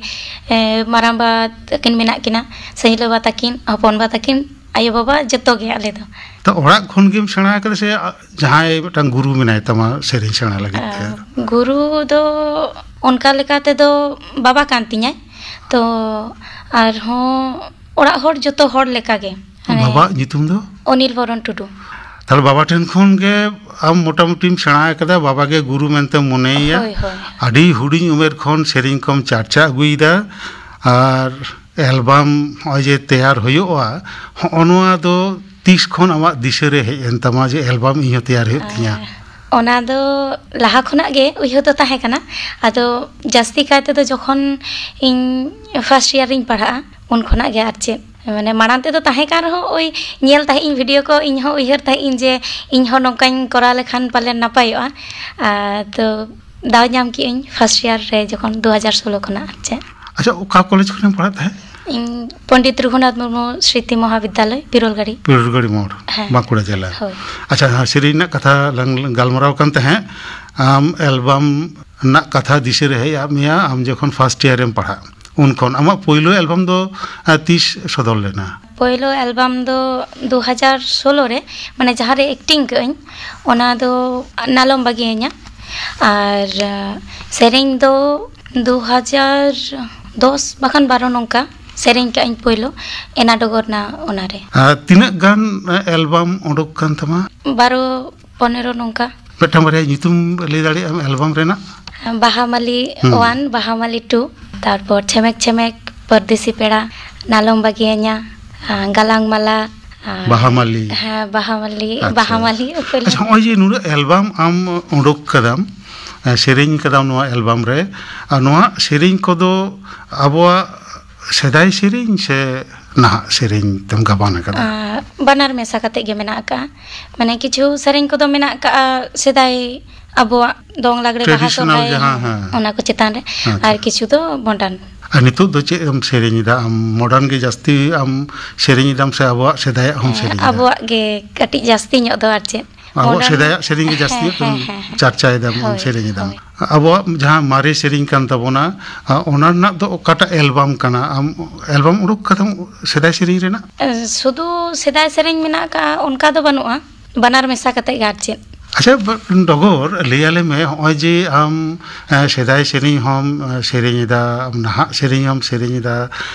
ᱮ, ᱢᱟᱨᱟᱝᱵᱟ ᱛᱟᱹᱠᱤᱱ ᱢᱮᱱᱟᱜ ᱠᱤᱱᱟ, ᱥᱟᱹᱧᱞᱟᱹᱵᱟ ᱛᱟᱹᱠᱤᱱ, ᱦᱚᱯᱚᱱᱵᱟ ᱛᱟᱹᱠᱤᱱ, ᱟᱭᱳ ᱵᱟᱵᱟ ᱡᱚᱛᱚ ᱜᱮ ᱟᱞᱮ ᱫᱚ᱾ ᱛᱚ, ᱚᱲᱟᱜ ᱠᱷᱚᱱ ᱜᱮᱢ ᱥᱮᱬᱟ ᱟᱠᱟᱫᱟ ᱥᱮ ᱟ-, ᱡᱟᱦᱟᱸᱭ ᱢᱤᱫᱴᱟᱝ ᱜᱩᱨᱩ ᱢᱮᱱᱟᱭ ᱛᱟᱢᱟ ᱥᱮᱨᱮᱧ ᱥᱮᱬᱟ ᱞᱟᱹᱜᱤᱫ ᱛᱮ? ᱟ, ᱜᱩᱨᱩ ᱫᱚ ᱚᱱᱠᱟ ᱞᱮᱠᱟ ᱛᱮᱫᱚ ᱵᱟᱵᱟ ᱠᱟᱱ ᱛᱤᱧᱟᱭ᱾ ᱛᱚ, ᱟᱨᱦᱚᱸ ᱚᱲᱟᱜ ᱦᱚᱲ, ᱡᱚᱛᱚ ᱦᱚᱲ ᱞᱮᱠᱟ ᱜᱮ᱾ ᱢᱟᱱᱮ ᱵᱟᱵᱟᱣᱟᱜ ᱧᱩᱛᱩᱢ ᱫᱚ? ᱚᱱᱤᱞ ᱵᱚᱨᱚᱱ ᱴᱩᱰᱩ᱾ ᱛᱟᱦᱞᱮ ᱵᱟᱵᱟ ᱴᱷᱮᱱ ᱠᱷᱚᱱ ᱜᱮ ᱟᱢ ᱢᱚᱴᱟᱢᱩᱴᱤᱢ ᱥᱮᱬᱟ ᱟᱠᱟᱫᱟ, ᱵᱟᱵᱟ ᱜᱮ ᱜᱩᱨᱩ ᱢᱮᱱᱛᱮᱢ ᱢᱚᱱᱮᱭᱮᱭᱟ᱾ ᱦᱳᱭ, ᱦᱳᱭ᱾ ᱟᱹᱰᱤ ᱦᱩᱰᱤᱧ ᱩᱢᱮᱨ ᱠᱷᱚᱱ ᱥᱮᱨᱮᱧ ᱠᱚᱢ ᱪᱟᱨᱪᱟ ᱟᱹᱜᱩᱭᱮᱫᱟ, ᱟᱨ ᱮᱞᱵᱟᱢ ᱱᱚᱜᱼᱚᱭ ᱡᱮ ᱛᱮᱭᱟᱨ ᱦᱩᱭᱩᱜᱼᱟ, ᱦᱚᱸᱜᱼᱚ ᱱᱚᱣᱟ ᱫᱚ ᱛᱤᱥ ᱠᱷᱚᱱ ᱟᱢᱟᱜ ᱫᱤᱥᱟᱹ ᱨᱮ ᱦᱮᱡ ᱮᱱ ᱛᱟᱢᱟ ᱡᱮ ᱮᱞᱵᱟᱢ ᱤᱧ ᱦᱚᱸ ᱛᱮᱭᱟᱨ ᱦᱩᱭᱩᱜ ᱛᱤᱧᱟ? ᱟᱨ ᱚᱱᱟ ᱫᱚ ᱞᱟᱦᱟ ᱠᱷᱚᱱᱟᱜ ᱜᱮ ᱩᱭᱦᱟᱹᱨ ᱫᱚ ᱛᱟᱦᱮᱸ ᱠᱟᱱᱟ᱾ ᱟᱫᱚ ᱡᱟᱹᱥᱛᱤ ᱠᱟᱭ ᱛᱮᱫᱚ ᱡᱚᱠᱷᱚᱱ ᱤᱧ first year ᱨᱤᱧ ᱯᱟᱲᱦᱟᱜᱼᱟ, ᱩᱱ ᱠᱷᱚᱱᱟᱜ ᱜᱮ, ᱟᱨ ᱪᱮᱫ, ᱢᱟᱱᱮ, ᱢᱟᱲᱟᱝ ᱛᱮᱫᱚ ᱛᱟᱦᱮᱸ ᱠᱟᱱ ᱨᱮᱦᱚᱸ, ᱳᱭ ᱧᱮᱞ ᱛᱟᱦᱮᱸᱫ ᱤᱧ video ᱠᱚ, ᱤᱧ ᱦᱚᱸ ᱩᱭᱦᱟᱹᱨ ᱛᱟᱦᱮᱸᱫ ᱤᱧ ᱡᱮ ᱤᱧ ᱦᱚᱸ ᱱᱚᱝᱠᱟᱧ ᱠᱚᱨᱟᱣ ᱞᱮᱠᱷᱟᱱ ᱯᱟᱞᱮᱱ ᱱᱟᱯᱟᱭᱚᱜᱼᱟ᱾ ᱟᱨ ᱛᱚ ᱫᱟᱣ ᱧᱟᱢ ᱠᱮᱜᱼᱟᱹᱧ first year ᱨᱮ ᱡᱚᱠᱷᱚᱱ ᱫᱩ ᱦᱟᱡᱟᱨ ᱥᱳᱞᱳ ᱠᱷᱚᱱᱟᱜ, ᱟᱨ ᱪᱮᱫ᱾ ᱟᱪᱪᱷᱟ, ᱚᱠᱟ ᱠᱚᱞᱮᱡᱽ ᱠᱷᱚᱱᱮᱢ ᱯᱟᱲᱦᱟᱜ ᱛᱟᱦᱮᱸᱫ? ᱤᱧ ᱯᱚᱱᱰᱤᱛ ᱨᱚᱜᱷᱩᱱᱟᱛᱷ ᱢᱩᱨᱢᱩ ᱥᱨᱤᱛᱤ ᱢᱚᱦᱟᱵᱤᱫᱽᱫᱟᱞᱚᱭ, ᱯᱤᱨᱚᱞᱜᱟᱲᱤ᱾ ᱯᱤᱨᱚᱞᱜᱟᱲᱤ ᱢᱳᱲ, ᱦᱮᱸ᱾ ᱵᱟᱸᱠᱩᱲᱟ ᱡᱮᱞᱟ᱾ ᱦᱳᱭ᱾ ᱟᱪᱪᱷᱟ, ᱦᱮᱸ, ᱥᱮᱨᱮᱧ ᱨᱮᱱᱟᱜ ᱠᱟᱛᱷᱟ ᱞᱟᱝ ᱜᱟᱞᱢᱟᱨᱟᱣ ᱠᱟᱱ ᱛᱟᱦᱮᱸᱫ, ᱟᱢ ᱮᱞᱵᱟᱢ ᱨᱮᱱᱟᱜ ᱠᱟᱛᱷᱟ ᱫᱤᱥᱟᱹ ᱨᱮ ᱦᱮᱡ ᱟᱫ ᱢᱮᱭᱟ, ᱟᱢ ᱡᱚᱠᱷᱚᱱ first year ᱨᱮᱢ ᱯᱟᱲᱦᱟᱜ, ᱩᱱ ᱠᱷᱚᱱ᱾ ᱟᱢᱟᱜ ᱯᱳᱭᱞᱳ ᱮᱞᱵᱟᱢ ᱫᱚ, ᱟᱸ, ᱛᱤᱥ ᱥᱚᱫᱚᱨ ᱞᱮᱱᱟ? ᱯᱳᱭᱞᱳ ᱮᱞᱵᱟᱢ ᱫᱚ ᱫᱩ ᱦᱟᱡᱟᱨ ᱥᱳᱞᱳ ᱨᱮ, ᱢᱟᱱᱮ, ᱡᱟᱦᱟᱸ ᱨᱮ acting ᱠᱟᱹᱜ ᱟᱹᱧ, ᱚᱱᱟ ᱫᱚ ᱱᱟᱞᱚᱢ ᱵᱟᱹᱜᱤᱭᱟᱹᱧᱟ᱾ ᱟᱨ, ᱟᱸ, ᱥᱮᱨᱮᱧ ᱫᱚ ᱫᱩ ᱦᱟᱡᱟᱨ ᱫᱚᱥ ᱵᱟᱠᱷᱟᱱ ᱵᱟᱨᱚ ᱱᱚᱝᱠᱟ ᱥᱮᱨᱮᱧ ᱠᱟᱜ ᱟᱹᱧ ᱯᱳᱭᱞᱳ, ᱮᱱᱟ ᱰᱚᱜᱚᱨ ᱱᱟ ᱚᱱᱟᱨᱮ᱾ ᱟᱨ ᱛᱤᱱᱟᱹᱜ ᱜᱟᱱ, ᱮ, ᱮᱞᱵᱟᱢ ᱩᱰᱩᱠ ᱠᱟᱱ ᱛᱟᱢᱟ? ᱵᱟᱨᱚ, ᱯᱚᱱᱮᱨᱚ ᱱᱚᱝᱠᱟ᱾ ᱢᱤᱫᱴᱟᱝ ᱵᱟᱨᱭᱟ ᱧᱩᱛᱩᱢ ᱞᱟᱹᱭ ᱫᱟᱲᱮᱭᱟᱜ ᱟᱢ ᱮᱞᱵᱟᱢ ᱨᱮᱱᱟᱜ? ᱵᱟᱦᱟᱢᱟᱞᱤ ᱦᱩᱸ᱾ One, ᱵᱟᱦᱟᱢᱟᱞᱤ Two, ᱛᱟᱨᱯᱚᱨ ᱪᱷᱮᱢᱮᱠ ᱪᱷᱮᱢᱮᱠ, ᱯᱚᱨᱫᱮᱥᱤ ᱯᱮᱲᱟ, ᱱᱟᱞᱚᱢ ᱵᱟᱹᱜᱤᱭᱟᱹᱧᱟ, ᱟᱸ, ᱜᱟᱞᱟᱝ ᱢᱟᱞᱟ, ᱟᱨ ᱵᱟᱦᱟᱢᱟᱞᱤ᱾ ᱦᱮᱸ, ᱵᱟᱦᱟᱢᱟᱞᱤ, ᱟᱪᱪᱷᱟ᱾ ᱵᱟᱦᱟᱢᱟᱞᱤ, ᱚᱠᱚᱭ ᱟᱪᱪᱷᱟ, ᱞᱟᱹᱭ? ᱦᱚᱸᱜᱼᱚᱭ ᱡᱮ ᱱᱩᱱᱟᱹᱜ ᱮᱞᱵᱟᱢ ᱟᱢ ᱩᱰᱩᱠ ᱠᱟᱫᱟᱢ, ᱮ, ᱥᱮᱨᱮᱧ ᱠᱟᱫᱟᱢ ᱱᱚᱣᱟ ᱮᱞᱵᱟᱢ ᱨᱮ, ᱟᱨ ᱱᱚᱣᱟ ᱥᱮᱨᱮᱧ ᱠᱚᱫᱚ ᱟᱵᱚᱣᱟᱜ ᱥᱮᱫᱟᱭ ᱥᱮᱨᱮᱧ ᱥᱮ ᱱᱟᱦᱟᱜ ᱥᱮᱨᱮᱧ ᱛᱮᱢ ᱜᱟᱵᱟᱱ ᱟᱠᱟᱫᱟ? ᱟᱸ, ᱵᱟᱱᱟᱨ ᱢᱮᱥᱟ ᱠᱟᱛᱮ ᱜᱮ ᱢᱮᱱᱟᱜ ᱟᱠᱟᱜᱼᱟ᱾ ᱢᱟᱱᱮ, ᱠᱤᱪᱷᱩ ᱥᱮᱨᱮᱧ ᱠᱚᱫᱚ ᱢᱮᱱᱟᱜ ᱟᱠᱟᱜᱼᱟ ᱥᱮᱫᱟᱭ ᱟᱵᱚᱣᱟᱜ ᱫᱚᱝ ᱞᱟᱜᱽᱲᱮ, ᱵᱟᱦᱟ, traditional ᱥᱚᱨᱦᱟᱭ, ᱡᱟᱦᱟᱸ, ᱦᱮᱸ᱾ ᱚᱱᱟ ᱠᱚ ᱪᱮᱛᱟᱱ ᱨᱮ᱾ ᱟᱪᱪᱷᱟ᱾ ᱟᱨ ᱠᱤᱪᱷᱩ ᱫᱚ modern᱾ ᱟᱨ ᱱᱤᱛᱚᱜ ᱫᱚ ᱪᱮᱫ ᱮᱢ ᱥᱮᱨᱮᱧ ᱮᱫᱟ ᱟᱢ? Modern ᱜᱮ ᱡᱟᱹᱥᱛᱤ ᱟᱢ ᱥᱮᱨᱮᱧ ᱮᱫᱟᱢ ᱥᱮ ᱟᱵᱚᱣᱟᱜ ᱥᱮᱫᱟᱭᱟᱜ ᱦᱚᱸᱢ ᱦᱮᱸ, ᱥᱮᱨᱮᱧ ᱮᱫᱟ? ᱟᱵᱚᱣᱟᱜ ᱜᱮ ᱠᱟᱹᱴᱤᱡ ᱡᱟᱹᱥᱛᱤ ᱧᱚᱜ ᱫᱚ, ᱟᱨ ᱪᱮᱫ᱾ ᱟᱵᱚᱣᱟᱜ ᱢᱚᱰᱟᱨᱱ ᱥᱮᱫᱟᱭᱟᱜ ᱥᱮᱨᱮᱧ ᱜᱮ ᱡᱟᱹᱥᱛᱤ ᱦᱮᱸ, ᱦᱮᱸ, ᱦᱮᱸ᱾ ᱪᱟᱨᱪᱟᱭᱮᱫᱟᱢ, ᱦᱳᱭ, ᱥᱮᱨᱮᱧ ᱮᱫᱟᱢ᱾ ᱦᱳᱭ᱾ ᱟᱵᱚᱣᱟᱜ ᱡᱟᱦᱟᱸ ᱢᱟᱨᱮ ᱥᱮᱨᱮᱧ ᱠᱟᱱ ᱛᱟᱵᱚᱱᱟ, ᱟ, ᱚᱱᱟ ᱨᱮᱱᱟᱜ ᱫᱚ ᱚᱠᱟᱴᱟᱜ ᱮᱞᱵᱟᱢ ᱠᱟᱱᱟ? ᱟᱢ ᱮᱞᱵᱟᱢ ᱩᱰᱩᱠ ᱠᱟᱫᱟᱢ ᱥᱮᱫᱟᱭ ᱥᱮᱨᱮᱧ ᱨᱮᱱᱟᱜ? ᱮ, ᱥᱩᱫᱷᱩ ᱥᱮᱫᱟᱭ ᱥᱮᱨᱮᱧ ᱢᱮᱱᱟᱜ ᱟᱠᱟᱫᱼᱟ, ᱚᱱᱠᱟ ᱫᱚ ᱵᱟᱹᱱᱩᱜᱼᱟ, ᱵᱟᱱᱟᱨ ᱢᱮᱥᱟ ᱠᱟᱛᱮ ᱜᱮ, ᱟᱨ ᱪᱮᱫ᱾ ᱟᱪᱪᱷᱟ, ᱵ-, ᱰᱚᱜᱚᱨ ᱞᱟᱹᱭ ᱟᱞᱮ ᱢᱮ, ᱦᱚᱸᱜᱼᱚᱭ ᱡᱮ ᱟᱢ, ᱮ, ᱥᱮᱫᱟᱭ ᱥᱮᱨᱮᱧ ᱦᱚᱸᱢ, ᱮ, ᱥᱮᱨᱮᱧ ᱮᱫᱟ, ᱟᱢ ᱱᱟᱦᱟᱜ ᱥᱮᱨᱮᱧ ᱦᱚᱸᱢ ᱥᱮᱨᱮᱧ ᱮᱫᱟ,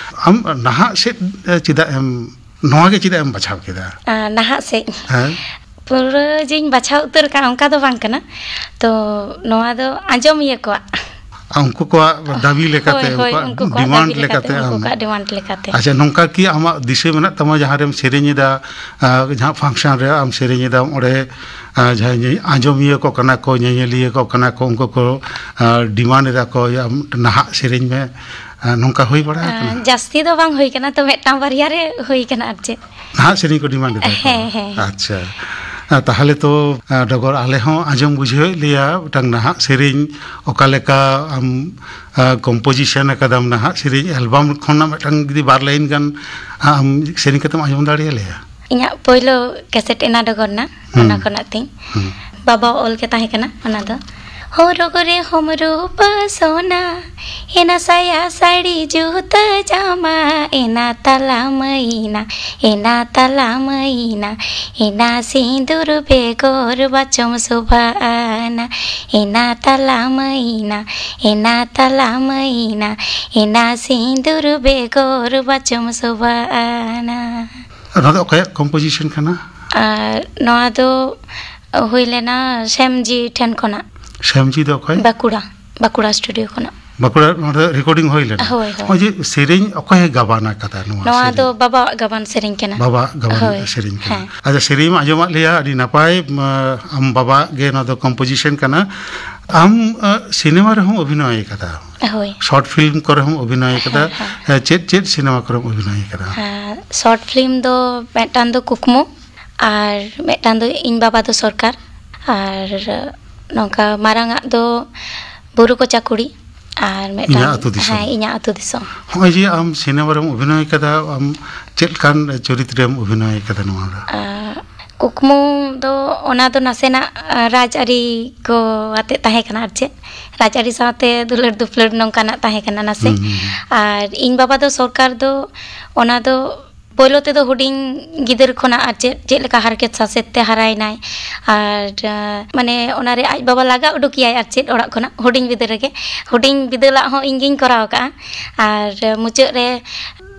ᱟᱢ ᱱᱟᱦᱟᱜ ᱥᱮᱫ, ᱮ, ᱪᱮᱫᱟᱜ ᱮᱢ, ᱱᱚᱣᱟ ᱜᱮ ᱪᱮᱫᱟᱜ ᱮᱢ ᱵᱟᱪᱷᱟᱣ ᱠᱮᱫᱟ? ᱟ, ᱱᱟᱦᱟᱜ ᱥᱮᱫ᱾ ᱦᱮᱸ᱾ ᱯᱩᱨᱟᱹ ᱡᱮᱧ ᱵᱟᱪᱷᱟᱣ ᱩᱛᱟᱹᱨ ᱠᱟᱜᱼᱟ, ᱚᱱᱠᱟ ᱫᱚ ᱵᱟᱝ ᱠᱟᱱᱟ᱾ ᱛᱚ, ᱱᱚᱣᱟ ᱫᱚ ᱟᱸᱡᱚᱢᱤᱭᱟᱹ ᱠᱚᱣᱟᱜ᱾ ᱟᱨ ᱩᱱᱠᱩ ᱠᱚᱣᱟᱜ ᱫᱟᱹᱵᱤ ᱞᱮᱠᱟᱛᱮ, ᱦᱳᱭ, ᱦᱳᱭ, ᱩᱱᱠᱩᱣᱟᱜ ᱩᱱᱠᱩ ᱠᱚᱣᱟᱜ ᱰᱤᱢᱟᱱᱰ ᱫᱟᱹᱵᱤ ᱞᱮᱠᱟᱛᱮ, ᱞᱮᱠᱟᱛᱮ ᱩᱱᱠᱩ ᱟᱢ᱾ ᱠᱚᱣᱟᱜ ᱰᱤᱢᱟᱱᱰ ᱞᱮᱠᱟᱛᱮ᱾ ᱟᱪᱪᱷᱟ, ᱱᱚᱝᱠᱟ ᱠᱤ ᱟᱢᱟᱜ ᱫᱤᱥᱟᱹ ᱢᱮᱱᱟᱜ ᱛᱟᱢᱟ, ᱡᱟᱦᱟᱸ ᱨᱮᱢ ᱥᱮᱨᱮᱧ ᱮᱫᱟ, ᱟ, ᱡᱟᱦᱟᱸ ᱯᱷᱟᱝᱥᱚᱱ ᱨᱮ ᱟᱢ ᱥᱮᱨᱮᱧ ᱮᱫᱟᱢ, ᱚᱸᱰᱮ, ᱟ, ᱡᱟᱦᱟᱸᱭ ᱧᱮ-, ᱟᱸᱡᱚᱢᱤᱭᱟᱹ ᱠᱚ ᱠᱟᱱᱟ ᱠᱚ, ᱧᱮᱧᱮᱞᱤᱭᱟᱹ ᱠᱚ ᱠᱟᱱᱟ ᱠᱚ, ᱩᱱᱠᱩ ᱠᱚ, ᱟ, ᱰᱤᱢᱟᱱᱰ ᱮᱫᱟ ᱠᱚ, "ᱭᱟ, ᱟᱢ ᱱᱟᱦᱟᱜ ᱥᱮᱨᱮᱧ ᱢᱮ"? ᱟ, ᱱᱚᱝᱠᱟ ᱦᱩᱭ ᱵᱟᱲᱟ ᱟᱠᱟᱱᱟ? ᱟ, ᱡᱟᱹᱥᱛᱤ ᱫᱚ ᱵᱟᱝ ᱦᱩᱭ ᱠᱟᱱᱟ, ᱛᱚ ᱢᱤᱫᱴᱟᱝ ᱵᱟᱨᱭᱟ ᱨᱮ ᱦᱩᱭ ᱠᱟᱱᱟ, ᱟᱨ ᱪᱮᱫ᱾ ᱱᱟᱦᱟᱜ ᱥᱮᱨᱮᱧ ᱠᱚ ᱰᱤᱢᱟᱱᱰ ᱮᱫᱟ ᱠᱚ? ᱦᱮᱸ, ᱦᱮᱸ᱾ ᱟᱪᱪᱷᱟ᱾ ᱟ, ᱛᱟᱦᱚᱞᱮ ᱛᱚ, ᱟ, ᱰᱚᱜᱚᱨ ᱟᱞᱮ ᱦᱚᱸ ᱟᱸᱡᱚᱢ ᱵᱩᱡᱷᱟᱹᱣᱮᱫ ᱞᱮᱭᱟ, ᱢᱤᱫᱴᱟᱝ ᱱᱟᱦᱟᱜ ᱥᱮᱨᱮᱧ ᱚᱠᱟ ᱞᱮᱠᱟ ᱟᱢ, ᱟ, ᱠᱚᱢᱯᱳᱡᱤᱥᱚᱱ ᱟᱠᱟᱫᱟᱢ, ᱱᱟᱦᱟᱜ ᱥᱮᱨᱮᱧ ᱮᱞᱵᱟᱢ ᱠᱷᱚᱱᱟᱜ ᱢᱤᱫᱴᱟᱝ ᱡᱩᱫᱤ ᱵᱟᱨ ᱞᱟᱭᱤᱱ ᱜᱟᱱ ᱟᱢ ᱥᱮᱨᱮᱧ ᱠᱟᱛᱮᱢ ᱟᱸᱡᱚᱢ ᱫᱟᱲᱮᱭᱟᱞᱮᱭᱟ? ᱤᱧᱟᱹᱜ ᱯᱳᱭᱞᱳ ᱠᱮᱥᱮᱴ ᱮᱱᱟ ᱰᱚᱜᱚᱨ ᱨᱮᱱᱟᱜ, ᱦᱩᱸ᱾ ᱚᱱᱟ ᱠᱷᱚᱱᱟᱜ ᱛᱤᱧ᱾ ᱦᱩᱸ᱾ ᱵᱟᱵᱟ ᱚᱞ ᱜᱮ ᱛᱟᱦᱮᱸ ᱠᱟᱱᱟ ᱚᱱᱟ ᱫᱚ᱾ ᱦᱚᱨᱚᱜ ᱨᱮᱦᱚᱸᱢ ᱨᱩᱯ ᱥᱚᱱᱟ, ᱮᱱᱟ ᱥᱟᱭᱟ ᱥᱟᱹᱲᱤ ᱡᱩᱛᱟᱹ ᱡᱟᱢᱟ, ᱮᱱᱟ ᱛᱟᱞᱟ ᱢᱟᱹᱭᱱᱟ, ᱮᱱᱟ ᱛᱟᱞᱟ ᱢᱟᱹᱭᱱᱟ, ᱮᱱᱟ ᱥᱤᱸᱫᱩᱨ ᱵᱮᱜᱚᱨ ᱵᱟᱪᱚᱢ ᱥᱚᱵᱷᱟᱜᱼᱟᱱᱟ, ᱮᱱᱟ ᱛᱟᱞᱟ ᱢᱟᱹᱭᱱᱟ, ᱮᱱᱟ ᱛᱟᱞᱟ ᱢᱟᱹᱭᱱᱟ, ᱮᱱᱟ ᱥᱤᱸᱫᱩᱨ ᱵᱮᱜᱚᱨ ᱵᱟᱪᱚᱢ ᱥᱚᱵᱷᱟᱜᱼᱟᱱᱟ᱾ ᱱᱚᱣᱟ ᱫᱚ ᱚᱠᱚᱭᱟᱜ ᱠᱚᱢᱯᱳᱡᱤᱥᱚᱱ ᱠᱟᱱᱟ? ᱟᱨ ᱱᱚᱣᱟ ᱫᱚ ᱦᱩᱭ ᱞᱮᱱᱟ ᱥᱮᱢᱡᱤ ᱴᱷᱮᱱ ᱠᱷᱚᱱᱟᱜ᱾ ᱥᱮᱢᱡᱤ ᱫᱚ ᱚᱠᱚᱭ? ᱵᱟᱸᱠᱩᱲᱟ, ᱵᱟᱸᱠᱩᱲᱟ ᱥᱴᱩᱰᱤᱭᱳ ᱠᱷᱚᱱᱟᱜ᱾ ᱵᱟᱸᱠᱩᱲᱟ ᱱᱚᱰᱮ ᱨᱮᱠᱚᱨᱰᱤᱝ ᱦᱩᱭ ᱞᱮᱱᱟ? ᱦᱳᱭ, ᱦᱳᱭ᱾ ᱱᱚᱜᱼᱚᱭ ᱡᱮ ᱥᱮᱨᱮᱧ, ᱚᱠᱚᱭᱮ ᱜᱟᱵᱟᱱ ᱟᱠᱟᱫᱟ ᱱᱚᱣᱟ ᱱᱚᱣᱟ ᱥᱮᱨᱮᱧ? ᱫᱚ ᱵᱟᱵᱟᱣᱟᱜ ᱜᱟᱵᱟᱱ ᱥᱮᱨᱮᱧ ᱠᱟᱱᱟ᱾ ᱵᱟᱵᱟᱣᱟᱜ ᱜᱟᱵᱟᱱ ᱦᱳᱭ, ᱥᱮᱨᱮᱧ ᱠᱟᱱᱟ᱾ ᱦᱮᱸ᱾ ᱟᱪᱪᱷᱟ, ᱥᱮᱨᱮᱧ ᱮᱢ ᱟᱸᱡᱚᱢᱟᱫ ᱞᱮᱭᱟ, ᱟᱹᱰᱤ ᱱᱟᱯᱟᱭ᱾ ᱢᱟ, ᱟᱢ ᱵᱟᱵᱟᱣᱟᱜ ᱜᱮ ᱱᱚᱣᱟ ᱫᱚ ᱠᱚᱢᱯᱳᱡᱤᱥᱚᱱ ᱠᱟᱱᱟ᱾ ᱟᱢ, ᱟ, ᱥᱤᱱᱮᱢᱟ ᱨᱮᱦᱚᱸᱢ ᱚᱵᱷᱤᱱᱚᱭ ᱟᱠᱟᱫᱟ᱾ ᱦᱳᱭ᱾ ᱥᱚᱨᱴ ᱯᱷᱤᱞᱢ ᱠᱚᱨᱮ ᱦᱚᱸᱢ ᱚᱵᱷᱤᱱᱚᱭ ᱟᱠᱟᱫᱟ᱾ ᱦᱮᱸ, ᱦᱮᱸ᱾ ᱮ, ᱪᱮᱫ ᱪᱮᱫ ᱥᱤᱱᱮᱢᱟ ᱠᱚᱨᱮᱢ ᱚᱵᱷᱤᱱᱚᱭ ᱟᱠᱟᱫᱟ? ᱟ, ᱥᱚᱨᱴ ᱯᱷᱤᱞᱢ ᱫᱚ ᱢᱤᱫᱴᱟᱝ ᱫᱚ ᱠᱩᱠᱢᱩ, ᱟᱨ ᱢᱤᱫᱴᱟᱝ ᱫᱚ ᱤᱧ ᱵᱟᱵᱟ ᱫᱚ ᱥᱚᱨᱠᱟᱨ, ᱟᱨ ᱱᱚᱝᱠᱟ ᱢᱟᱨᱟᱝ ᱟᱜ ᱫᱚ ᱵᱩᱨᱩ ᱠᱚᱪᱟ ᱠᱩᱲᱤ, ᱟᱨ ᱢᱤᱫᱴᱟᱝ ᱤᱧᱟᱹᱜ ᱟᱹᱛᱩ ᱫᱤᱥᱚᱢ᱾ ᱦᱮᱸ, ᱤᱧᱟᱹᱜ ᱟᱹᱛᱩ ᱫᱤᱥᱚᱢ᱾ ᱦᱚᱸᱜᱼᱚᱭ ᱡᱮ ᱟᱢ ᱥᱤᱱᱮᱢᱟ ᱨᱮᱢ ᱚᱵᱷᱤᱱᱚᱭ ᱠᱟᱫᱟ, ᱟᱢ ᱪᱮᱫ ᱞᱮᱠᱟᱱ ᱪᱚᱨᱤᱛ ᱨᱮᱢ ᱚᱵᱷᱤᱱᱚᱭ ᱠᱟᱫᱟ ᱱᱚᱣᱟ ᱨᱮ? ᱟ, ᱠᱩᱠᱢᱩ ᱫᱚ ᱚᱱᱟ ᱫᱚ ᱱᱟᱥᱮᱱᱟᱜ, ᱟᱸ, ᱨᱟᱡᱽᱟᱹᱨᱤ ᱠᱚ ᱟᱛᱮ ᱛᱟᱦᱮᱸ ᱠᱟᱱᱟ, ᱟᱨ ᱪᱮᱫ, ᱨᱟᱡᱽᱟᱹᱨᱤ ᱥᱟᱶᱛᱮ ᱫᱩᱞᱟᱹᱲ ᱫᱩᱯᱞᱟᱹᱲ ᱱᱚᱝᱠᱟᱱᱟᱜ ᱛᱟᱦᱮᱸ ᱠᱟᱱᱟ ᱱᱟᱥᱮ᱾ ᱦᱩᱸ, ᱦᱩᱸ, ᱦᱩᱸ᱾ ᱟᱨ ᱤᱧ ᱵᱟᱵᱟ ᱫᱚ ᱥᱚᱨᱠᱟᱨ ᱫᱚ ᱚᱱᱟ ᱫᱚ ᱯᱳᱭᱞᱳ ᱛᱮᱫᱚ ᱦᱩᱰᱤᱧ ᱜᱤᱫᱟᱹᱨ ᱠᱷᱚᱱᱟᱜ ᱟᱨ ᱪᱮᱫ, ᱪᱮᱫ ᱞᱮᱠᱟ ᱦᱟᱨᱠᱮᱛ ᱥᱟᱥᱮᱛ ᱛᱮ ᱦᱟᱨᱟᱭᱮᱱᱟᱭ, ᱟᱨ, ᱟᱸ, ᱢᱟᱱᱮ ᱚᱱᱟᱨᱮ ᱟᱡ ᱵᱟᱵᱟ ᱞᱟᱜᱟ ᱩᱰᱩᱠᱮᱭᱟᱭ ᱟᱨ ᱪᱮᱫ ᱚᱲᱟᱜ ᱠᱷᱚᱱᱟᱜ ᱦᱩᱰᱤᱧ ᱵᱤᱫᱟᱹᱞ ᱨᱮᱜᱮ᱾ ᱦᱩᱰᱤᱧ ᱵᱤᱫᱟᱹᱞᱟᱜ ᱦᱚᱸ ᱤᱧ ᱜᱤᱧ ᱠᱚᱨᱟᱣ ᱟᱠᱟᱫᱼᱟ᱾ ᱟᱨ ᱢᱩᱪᱟᱹᱫ ᱨᱮ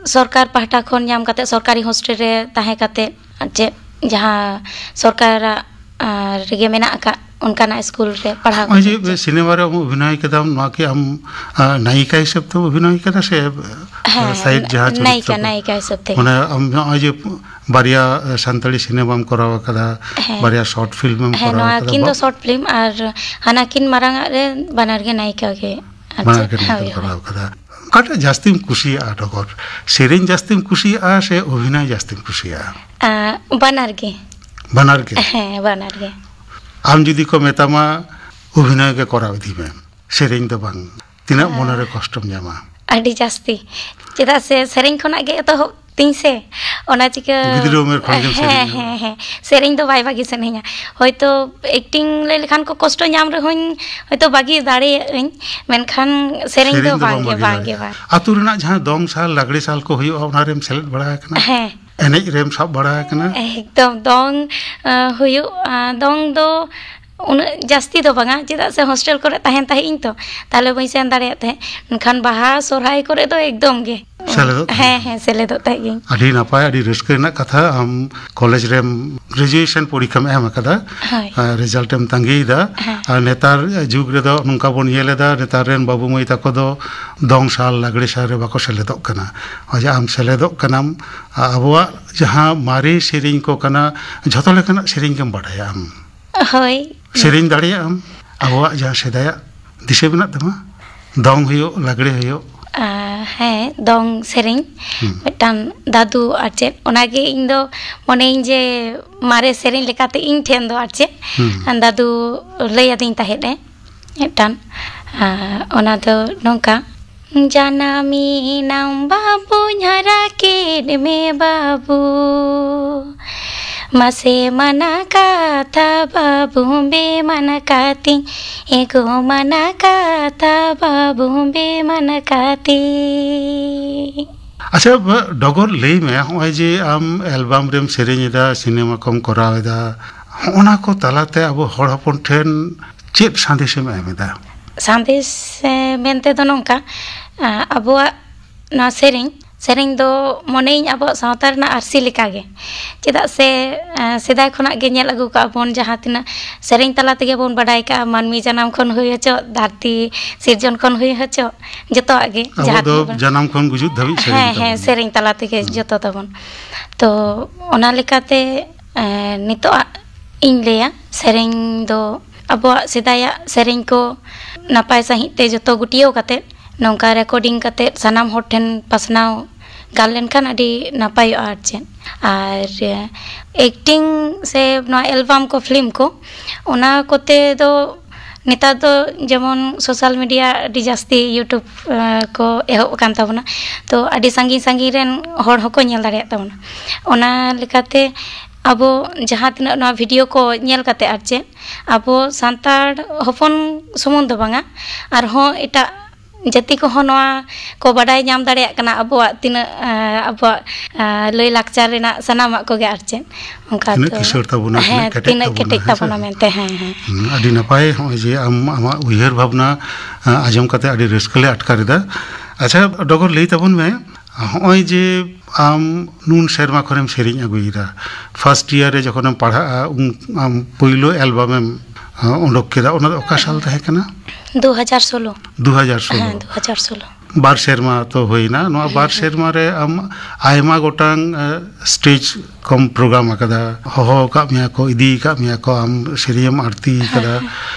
ᱥᱚᱨᱠᱟᱨ ᱯᱟᱦᱴᱟ ᱠᱷᱚᱱ ᱧᱟᱢ ᱠᱟᱛᱮ, ᱥᱚᱨᱠᱟᱨᱤ ᱦᱳᱥᱴᱮᱞ ᱨᱮ ᱛᱟᱦᱮᱸ ᱠᱟᱛᱮ, ᱟᱨ ᱪᱮᱫ, ᱡᱟᱦᱟᱸ ᱥᱚᱨᱠᱟᱨᱟᱜ, ᱟᱨ ᱨᱮᱜᱮ ᱢᱮᱱᱟᱜ ᱟᱠᱟᱫ ᱚᱱᱠᱟᱱᱟᱜ ᱥᱠᱩᱞ ᱨᱮ ᱯᱟᱲᱦᱟᱣ ᱱᱚᱜᱼᱚᱭ ᱠᱟᱛᱮ ᱡᱮ ᱪᱮᱫ᱾ ᱥᱤᱱᱮᱢᱟ ᱨᱮ ᱟᱢ ᱚᱵᱷᱤᱱᱚᱭ ᱠᱮᱫᱟᱢ, ᱱᱚᱣᱟ ᱠᱤ ᱟᱢ, ᱟ, ᱱᱟᱭᱤᱠᱟ ᱦᱤᱥᱟᱹᱵ ᱛᱮᱢ ᱚᱵᱷᱤᱱᱚᱭ ᱠᱮᱫᱟ ᱥᱮ, ᱟ, ᱦᱮᱸ, ᱥᱟᱭᱤᱰ ᱡᱟᱦᱟᱸ ᱪᱚᱨᱤᱛᱨᱚ ᱱᱟᱭᱤᱠᱟ, ᱠᱚ? ᱱᱟᱭᱤᱠᱟ ᱦᱤᱥᱟᱹᱵ ᱛᱮ᱾ ᱢᱟᱱᱮ ᱟᱢ ᱱᱚᱜᱼᱚᱭ ᱡᱮ ᱵᱟᱨᱭᱟ, ᱟ, ᱥᱟᱱᱛᱟᱲᱤ ᱥᱤᱱᱮᱢᱟᱢ ᱠᱚᱨᱟᱣ ᱟᱠᱟᱫᱟ, ᱦᱮᱸ᱾ ᱵᱟᱨᱭᱟ ᱥᱚᱨᱴ ᱯᱷᱤᱞᱢ ᱮᱢ ᱦᱮᱸ, ᱠᱚᱨᱟᱣ ᱱᱚᱣᱟ ᱟᱠᱟᱫᱟ, ᱠᱤᱱ ᱫᱚ ᱵᱟ- ᱥᱚᱨᱴ ᱯᱷᱤᱞᱢ ᱟᱨ ᱦᱟᱱᱟ ᱠᱤᱱ ᱢᱟᱨᱟᱝ ᱟᱜ ᱨᱮ ᱵᱟᱱᱟᱨ ᱜᱮ ᱱᱟᱭᱤᱠᱟ ᱜᱮ᱾ ᱟᱨ ᱵᱟᱱᱟᱨ ᱪᱮᱫ? ᱜᱮ ᱱᱟᱭᱤᱠᱟᱢ ᱦᱳᱭ, ᱦᱳᱭ᱾ ᱠᱚᱨᱟᱣ ᱟᱠᱟᱫᱟ᱾ ᱚᱠᱟᱴᱟᱜ ᱡᱟᱹᱥᱛᱤᱢ ᱠᱩᱥᱤᱭᱟᱜᱼᱟ ᱰᱚᱜᱚᱨ? ᱥᱮᱨᱮᱧ ᱡᱟᱹᱥᱛᱤᱢ ᱠᱩᱥᱤᱭᱟᱜᱼᱟ ᱥᱮ ᱚᱵᱷᱤᱱᱚᱭ ᱡᱟᱹᱥᱛᱤᱢ ᱠᱩᱥᱤᱭᱟᱜᱼᱟ? ᱟ, ᱵᱟᱱᱟᱨ ᱜᱮ᱾ ᱵᱟᱱᱟᱨ ᱜᱮ? ᱦᱮᱸ, ᱵᱟᱱᱟᱨ ᱜᱮ᱾ ᱟᱢ ᱡᱩᱫᱤ ᱠᱚ ᱢᱮᱛᱟᱢᱟ, "ᱚᱵᱷᱤᱱᱚᱭ ᱜᱮ ᱠᱚᱨᱟᱣ ᱤᱫᱤ ᱢᱮ, ᱥᱮᱨᱮᱧ ᱫᱚ ᱵᱟᱝ", ᱛᱤᱱᱟᱹᱜ ᱦᱮᱸ᱾ ᱢᱚᱱᱮᱨᱮ ᱠᱚᱥᱴᱚᱢ ᱧᱟᱢᱟ? ᱟᱹᱰᱤ ᱡᱟᱹᱥᱛᱤ᱾ ᱪᱮᱫᱟᱜ ᱥᱮ ᱥᱮᱨᱮᱧ ᱠᱷᱚᱱᱟᱜ ᱜᱮ ᱮᱛᱚᱦᱚᱵ ᱛᱤᱧ ᱥᱮ, ᱚᱱᱟ ᱪᱤᱠᱟᱹ ᱜᱤᱫᱽᱨᱟᱹ ᱩᱢᱮᱨ ᱠᱷᱚᱱ ᱜᱮᱢ ᱦᱮᱸ, ᱥᱮᱨᱮᱧᱟ? ᱦᱮᱸ, ᱦᱮᱸ᱾ ᱥᱮᱨᱮᱧ ᱫᱚ ᱵᱟᱭ ᱵᱟᱹᱜᱤ ᱥᱟᱱᱟᱧᱟ᱾ ᱦᱚᱭᱛᱳ ᱮᱠᱴᱤᱝ ᱞᱟᱹᱭ ᱞᱮᱠᱷᱟᱱ ᱠᱚ ᱠᱚᱥᱴᱚ ᱧᱟᱢ ᱨᱮᱦᱚᱸᱧ, ᱦᱚᱭᱛᱳ ᱵᱟᱹᱜᱤ ᱫᱟᱲᱮᱭᱟᱜ ᱟᱹᱧ, ᱢᱮᱱᱠᱷᱟᱱ ᱥᱮᱨᱮᱧ ᱥᱮᱨᱮᱧ ᱫᱚ ᱫᱚ ᱵᱟᱝ ᱵᱟᱝᱜᱮ, ᱵᱟᱹᱜᱤ ᱵᱟᱝᱜᱮ, ᱫᱟᱲᱮᱭᱟᱜᱼᱟ᱾ ᱵᱟᱝ᱾ ᱟᱹᱛᱩ ᱨᱮᱱᱟᱜ ᱡᱟᱦᱟᱸ ᱫᱚᱝ ᱥᱟᱞ ᱞᱟᱜᱽᱲᱮ ᱥᱟᱞ ᱠᱚ ᱦᱩᱭᱩᱜᱼᱟ, ᱚᱱᱟ ᱨᱮᱢ ᱥᱮᱞᱮᱫ ᱵᱟᱲᱟ ᱟᱠᱟᱱᱟ? ᱦᱮᱸ᱾ ᱮᱱᱮᱡ ᱨᱮᱢ ᱥᱟᱵ ᱵᱟᱲᱟ ᱟᱠᱟᱱᱟ? ᱮᱠᱫᱚᱢ, ᱫᱚᱝ, ᱟ, ᱦᱩᱭᱩᱜ, ᱟ, ᱫᱚᱝ ᱫᱚ ᱩᱱᱟᱹᱜ ᱡᱟᱹᱥᱛᱤ ᱫᱚ ᱵᱟᱝᱟ, ᱪᱮᱫᱟᱜ ᱥᱮ ᱦᱳᱥᱴᱮᱞ ᱠᱚᱨᱮ ᱛᱟᱦᱮᱱ ᱛᱟᱦᱮᱸᱫ ᱤᱧ ᱛᱚ, ᱛᱟᱦᱞᱮ ᱵᱟᱹᱧ ᱥᱮᱱ ᱫᱟᱲᱮᱭᱟᱜ ᱛᱟᱦᱮᱸᱫ᱾ ᱢᱮᱱᱠᱷᱟᱱ ᱵᱟᱦᱟ ᱥᱚᱨᱦᱟᱭ ᱠᱚᱨᱮ ᱫᱚ ᱮᱠᱫᱚᱢ ᱜᱮ᱾ ᱥᱮᱞᱮᱫᱚᱜ ᱛᱟᱦᱮᱸᱫ᱾ ᱦᱮᱸ, ᱦᱮᱸ, ᱥᱮᱞᱮᱫᱚᱜ ᱛᱟᱦᱮᱸᱫ ᱜᱤᱧ᱾ ᱟᱹᱰᱤ ᱱᱟᱯᱟᱭ, ᱟᱹᱰᱤ ᱨᱟᱹᱥᱠᱟᱹ ᱨᱮᱱᱟᱜ ᱠᱟᱛᱷᱟ᱾ ᱟᱢ ᱠᱚᱞᱮᱡᱽ ᱨᱮᱢ ᱜᱨᱮᱡᱩᱭᱮᱥᱚᱱ ᱯᱚᱨᱤᱠᱠᱷᱟᱢ ᱮᱢ ᱟᱠᱟᱫᱟ, ᱦᱳᱭ᱾ ᱟᱨ ᱨᱮᱡᱟᱞᱴ ᱮᱢ ᱛᱟᱸᱜᱤᱭᱮᱫᱟ᱾ ᱦᱮᱸ᱾ ᱟᱨ ᱱᱮᱛᱟᱨ ᱡᱩᱜᱽ ᱨᱮᱫᱚ ᱱᱚᱝᱠᱟ ᱵᱚᱱ ᱧᱮᱞ ᱮᱫᱟ, ᱱᱮᱛᱟᱨ ᱨᱮᱱ ᱵᱟᱹᱵᱩ ᱢᱟᱹᱭ ᱛᱟᱠᱚ ᱫᱚ ᱫᱚᱝ ᱥᱟᱞ, ᱞᱟᱜᱽᱲᱮ ᱥᱟᱞ ᱨᱮ ᱵᱟᱠᱚ ᱥᱮᱞᱮᱫᱚᱜ ᱠᱟᱱᱟ᱾ ᱱᱚᱜᱼᱚᱭ ᱡᱮ ᱟᱢ ᱥᱮᱞᱮᱫᱚᱜ ᱠᱟᱱᱟᱢ, ᱟᱵᱚᱣᱟᱜ ᱡᱟᱦᱟᱸ ᱢᱟᱨᱮ ᱥᱮᱨᱮᱧ ᱠᱚ ᱠᱟᱱᱟ, ᱡᱷᱚᱛᱚ ᱞᱮᱠᱟᱱᱟᱜ ᱥᱮᱨᱮᱧ ᱜᱮᱢ ᱵᱟᱰᱟᱭᱟ ᱟᱢ᱾ ᱦᱳᱭ᱾ ᱥᱮᱨᱮᱧ ᱫᱟᱲᱮᱭᱟᱜ ᱟᱢ ᱟᱵᱚᱣᱟᱜ ᱡᱟᱦᱟᱸ ᱥᱮᱫᱟᱭᱟᱜ, ᱫᱤᱥᱟᱹ ᱢᱮᱱᱟᱜ ᱛᱟᱢᱟ? ᱫᱚᱝ ᱦᱩᱭᱩᱜ, ᱞᱟᱜᱽᱲᱮ ᱦᱩᱭᱩᱜ᱾ ᱟ, ᱦᱮᱸ, ᱫᱚᱝ ᱥᱮᱨᱮᱧ᱾ ᱦᱩᱸ᱾ ᱢᱤᱫᱴᱟᱝ ᱫᱟᱫᱩ ᱟᱨ ᱪᱮᱫ, ᱚᱱᱟᱜᱮ ᱤᱧ ᱫᱚ ᱢᱚᱱᱮᱭᱟᱹᱧ ᱡᱮ ᱢᱟᱨᱮ ᱥᱮᱨᱮᱧ ᱞᱮᱠᱟᱛᱮ ᱤᱧ ᱴᱷᱮᱱ ᱫᱚ ᱟᱨ ᱪᱮᱫ, ᱦᱩᱸ᱾ ᱫᱟᱫᱩ ᱞᱟᱹᱭ ᱟᱹᱫᱤᱧ ᱛᱟᱦᱮᱸᱫ ᱮ ᱢᱤᱫᱴᱟᱝ, ᱟ, ᱚᱱᱟ ᱫᱚ ᱱᱚᱝᱠᱟ, ᱡᱟᱱᱟᱢᱤᱱᱟᱢ ᱵᱟᱹᱵᱩᱧ ᱦᱟᱨᱟ ᱠᱮᱫ ᱢᱮ ᱵᱟᱹᱵᱩ, ᱢᱟᱥᱮ ᱢᱟᱱᱟ ᱠᱟᱛᱷᱟ ᱵᱟᱹᱵᱩ ᱵᱮ ᱢᱟᱱᱟ ᱠᱟᱛᱤᱧ, ᱮᱜᱳ ᱢᱟᱱᱟ ᱠᱟᱛᱷᱟ ᱵᱟᱹᱵᱩ ᱵᱮ ᱢᱟᱱᱟ ᱠᱟᱛᱤᱧ᱾ ᱟᱪᱪᱷᱟ, ᱵᱟ-, ᱰᱚᱜᱚᱨ ᱞᱟᱹᱭ ᱢᱮ, ᱦᱚᱸᱜᱼᱚᱭ ᱡᱮ ᱟᱢ ᱮᱞᱵᱟᱢ ᱨᱮᱢ ᱥᱮᱨᱮᱧ ᱮᱫᱟ, ᱥᱤᱱᱮᱢᱟ ᱠᱚᱢ ᱠᱚᱨᱟᱣ ᱮᱫᱟ, ᱦᱚᱸᱜᱼᱚᱱᱟ ᱠᱚ ᱛᱟᱞᱟᱛᱮ ᱟᱵᱚ ᱦᱚᱲ ᱦᱚᱯᱚᱱ ᱴᱷᱮᱱ ᱪᱮᱫ ᱥᱟᱸᱫᱮᱥᱮᱢ ᱮᱢ ᱮᱫᱟ? ᱥᱟᱸᱫᱮᱥ, ᱮ, ᱢᱮᱱᱛᱮ ᱫᱚ ᱱᱚᱝᱠᱟ, ᱟ, ᱟᱵᱚᱣᱟᱜ ᱱᱚᱣᱟ ᱥᱮᱨᱮᱧ, ᱥᱮᱨᱮᱧ ᱫᱚ ᱢᱚᱱᱮᱭᱟᱹᱧ ᱟᱵᱚᱣᱟᱜ ᱥᱟᱶᱛᱟ ᱨᱮᱱᱟᱜ ᱟᱹᱨᱥᱤ ᱞᱮᱠᱟᱜᱮ᱾ ᱪᱮᱫᱟᱜ ᱥᱮ, ᱮ, ᱥᱮᱫᱟᱭ ᱠᱷᱚᱱᱟᱜ ᱜᱮ ᱧᱮᱞ ᱟᱹᱜᱩ ᱠᱟᱜᱼᱟ ᱵᱚᱱ, ᱡᱟᱦᱟᱸ ᱛᱤᱱᱟᱹᱜ ᱥᱮᱨᱮᱧ ᱛᱟᱞᱟ ᱛᱮᱜᱮ ᱵᱚᱱ ᱵᱟᱰᱟᱭ ᱠᱟᱜᱼᱟ, ᱢᱟᱹᱱᱢᱤ ᱡᱟᱱᱟᱢ ᱠᱷᱚᱱ ᱦᱩᱭ ᱦᱚᱪᱚ, ᱫᱷᱟᱹᱨᱛᱤ ᱥᱤᱨᱡᱚᱱ ᱠᱷᱚᱱ ᱦᱩᱭ ᱦᱚᱪᱚ, ᱡᱚᱛᱚᱣᱟᱜ ᱜᱮ, ᱟᱵᱚ ᱡᱟᱦᱟᱸ ᱫᱚ ᱛᱤᱱᱟᱹᱜ ᱵᱚᱱ ᱡᱟᱱᱟᱢ ᱠᱷᱚᱱ ᱜᱩᱡᱩᱜ ᱫᱷᱟᱹᱵᱤᱡ ᱥᱮᱨᱮᱧ ᱦᱮᱸ, ᱦᱮᱸ, ᱛᱟᱵᱚᱱ᱾ ᱥᱮᱨᱮᱧ ᱛᱟᱞᱟ ᱛᱮᱜᱮ ᱦᱩᱸ᱾ ᱡᱚᱛᱚ ᱛᱟᱵᱚᱱ᱾ ᱛᱚ, ᱚᱱᱟ ᱞᱮᱠᱟᱛᱮ, ᱮ, ᱱᱤᱛᱚᱜᱟᱜ ᱤᱧ ᱞᱟᱹᱭᱟ, ᱥᱮᱨᱮᱧ ᱫᱚ ᱟᱵᱚᱣᱟᱜ ᱥᱮᱫᱟᱭᱟᱜ ᱥᱮᱨᱮᱧ ᱠᱚ ᱱᱟᱯᱟᱭ ᱥᱟᱺᱦᱤᱡ ᱛᱮ ᱡᱚᱛᱚ ᱜᱩᱴᱭᱟᱹᱣ ᱠᱟᱛᱮ, ᱱᱚᱝᱠᱟ recording ᱠᱟᱛᱮ ᱥᱟᱱᱟᱢ ᱦᱚᱲ ᱴᱷᱮᱱ ᱯᱟᱥᱱᱟᱣ ᱜᱟᱱ ᱞᱮᱱᱠᱷᱟᱱ ᱟᱹᱰᱤ ᱱᱟᱯᱟᱭᱚᱜᱼᱟ ᱟᱨ ᱪᱮᱫ᱾ ᱟᱨ, ᱮ, acting ᱥᱮ ᱱᱚᱣᱟ ᱮᱞᱵᱟᱢ ᱠᱚ, ᱯᱷᱤᱞᱢ ᱠᱚ, ᱚᱱᱟ ᱠᱚᱛᱮ ᱫᱚ ᱱᱮᱛᱟᱨ ᱫᱚ ᱡᱮᱢᱚᱱ social media ᱟᱹᱰᱤ ᱡᱟᱹᱥᱛᱤ, YouTube, ᱮ, ᱠᱚ ᱮᱦᱚᱵ ᱟᱠᱟᱱ ᱛᱟᱵᱚᱱᱟ᱾ ᱛᱚ, ᱟᱹᱰᱤ ᱥᱟᱺᱜᱤᱧ ᱥᱟᱺᱜᱤᱧ ᱨᱮᱱ ᱦᱚᱲ ᱦᱚᱸᱠᱚ ᱧᱮᱞ ᱫᱟᱲᱮᱭᱟᱜ ᱛᱟᱵᱚᱱᱟ᱾ ᱚᱱᱟ ᱞᱮᱠᱟᱛᱮ ᱟᱵᱚ ᱡᱟᱦᱟᱸ ᱛᱤᱱᱟᱹᱜ ᱱᱚᱣᱟ video ᱠᱚ ᱧᱮᱞ ᱠᱟᱛᱮ ᱟᱨ ᱪᱮᱫ, ᱟᱵᱚ ᱥᱟᱱᱛᱟᱲ ᱦᱚᱯᱚᱱ ᱥᱩᱢᱩᱝ ᱫᱚ ᱵᱟᱝᱟ, ᱟᱨᱦᱚᱸ ᱮᱴᱟᱜ ᱡᱟᱹᱛᱤ ᱠᱚᱦᱚᱸ ᱱᱚᱣᱟ ᱠᱚ ᱵᱟᱰᱟᱭ ᱧᱟᱢ ᱫᱟᱲᱮᱭᱟᱜ ᱠᱟᱱᱟ, ᱟᱵᱚᱣᱟᱜ ᱛᱤᱱᱟᱹᱜ, ᱮ, ᱟᱵᱚᱣᱟᱜ, ᱮ, ᱞᱟᱹᱭ ᱞᱟᱠᱪᱟᱨ ᱨᱮᱱᱟᱜ ᱥᱟᱱᱟᱢᱟᱜ ᱠᱚᱜᱮ ᱟᱨ ᱪᱮᱫ᱾ ᱚᱱᱠᱟ ᱛᱤᱱᱟᱹᱜ ᱫᱚ ᱠᱤᱥᱟᱹᱬ ᱛᱟᱵᱚᱱᱟ, ᱦᱮᱸ, ᱛᱤᱱᱟᱹᱜ ᱠᱮᱴᱮᱡ ᱛᱤᱱᱟᱹᱜ ᱛᱟᱵᱚᱱᱟ, ᱠᱮᱴᱮᱡ ᱦᱮᱸ ᱥᱮ? ᱛᱟᱵᱚᱱᱟ ᱢᱮᱱᱛᱮ, ᱦᱮᱸ, ᱦᱮᱸ᱾ ᱦᱩᱸ, ᱟᱹᱰᱤ ᱱᱟᱯᱟᱭ᱾ ᱦᱚᱸᱜᱼᱚᱭ ᱡᱮ ᱟᱢ, ᱟᱢᱟᱜ ᱩᱭᱦᱟᱹᱨ ᱵᱷᱟᱵᱽᱱᱟ, ᱟ, ᱟᱸᱡᱚᱢ ᱠᱟᱛᱮ ᱟᱹᱰᱤ ᱨᱟᱹᱥᱠᱟᱹ ᱞᱮ ᱟᱴᱠᱟᱨ ᱮᱫᱟ᱾ ᱟᱪᱪᱷᱟ, ᱰᱚᱜᱚᱨ ᱞᱟᱹᱭ ᱛᱟᱵᱚᱱ ᱢᱮ, ᱦᱚᱸᱜᱼᱚᱭ ᱡᱮ ᱟᱢ ᱱᱩᱱ ᱥᱮᱨᱢᱟ ᱠᱷᱚᱱᱮᱢ ᱥᱮᱨᱮᱧ ᱟᱹᱜᱩᱭᱮᱫᱟ, first year ᱨᱮ ᱡᱚᱠᱷᱚᱱᱮᱢ ᱯᱟᱲᱦᱟᱜᱼᱟ, ᱩᱱ ᱟᱢ ᱯᱳᱭᱞᱳ ᱮᱞᱵᱟᱢᱮᱢ, ᱟ, ᱚᱰᱚᱠ ᱠᱮᱫᱟ, ᱚᱱᱟ ᱫᱚ ᱚᱠᱟ ᱥᱟᱞ ᱛᱟᱦᱮᱸ ᱠᱟᱱᱟ? ᱫᱩ ᱦᱟᱡᱟᱨ ᱥᱳᱞᱳ᱾ ᱫᱩ ᱦᱟᱡᱟᱨ ᱥᱳᱞᱳ᱾ ᱦᱮᱸ, ᱫᱩ ᱦᱟᱡᱟᱨ ᱥᱳᱞᱳ᱾ ᱵᱟᱨ ᱥᱮᱨᱢᱟ ᱛᱚ ᱦᱩᱭᱱᱟ᱾ ᱱᱚᱣᱟ ᱵᱟᱨ ᱦᱮᱸ, ᱦᱮᱸ᱾ ᱥᱮᱨᱢᱟ ᱨᱮ ᱟᱢ ᱟᱭᱢᱟ ᱜᱚᱴᱟᱝ, ᱮ, stage ᱠᱚᱢ program ᱟᱠᱟᱫᱟ, ᱦᱚᱦᱚ ᱟᱠᱟᱫ ᱢᱮᱭᱟ ᱠᱚ, ᱤᱫᱤ ᱟᱠᱟᱫ ᱢᱮᱭᱟ ᱠᱚ, ᱟᱢ ᱥᱮᱨᱮᱧᱮᱢ ᱟᱬᱛᱤ ᱦᱮᱸ, ᱟᱠᱟᱫᱟ᱾ ᱦᱮᱸ᱾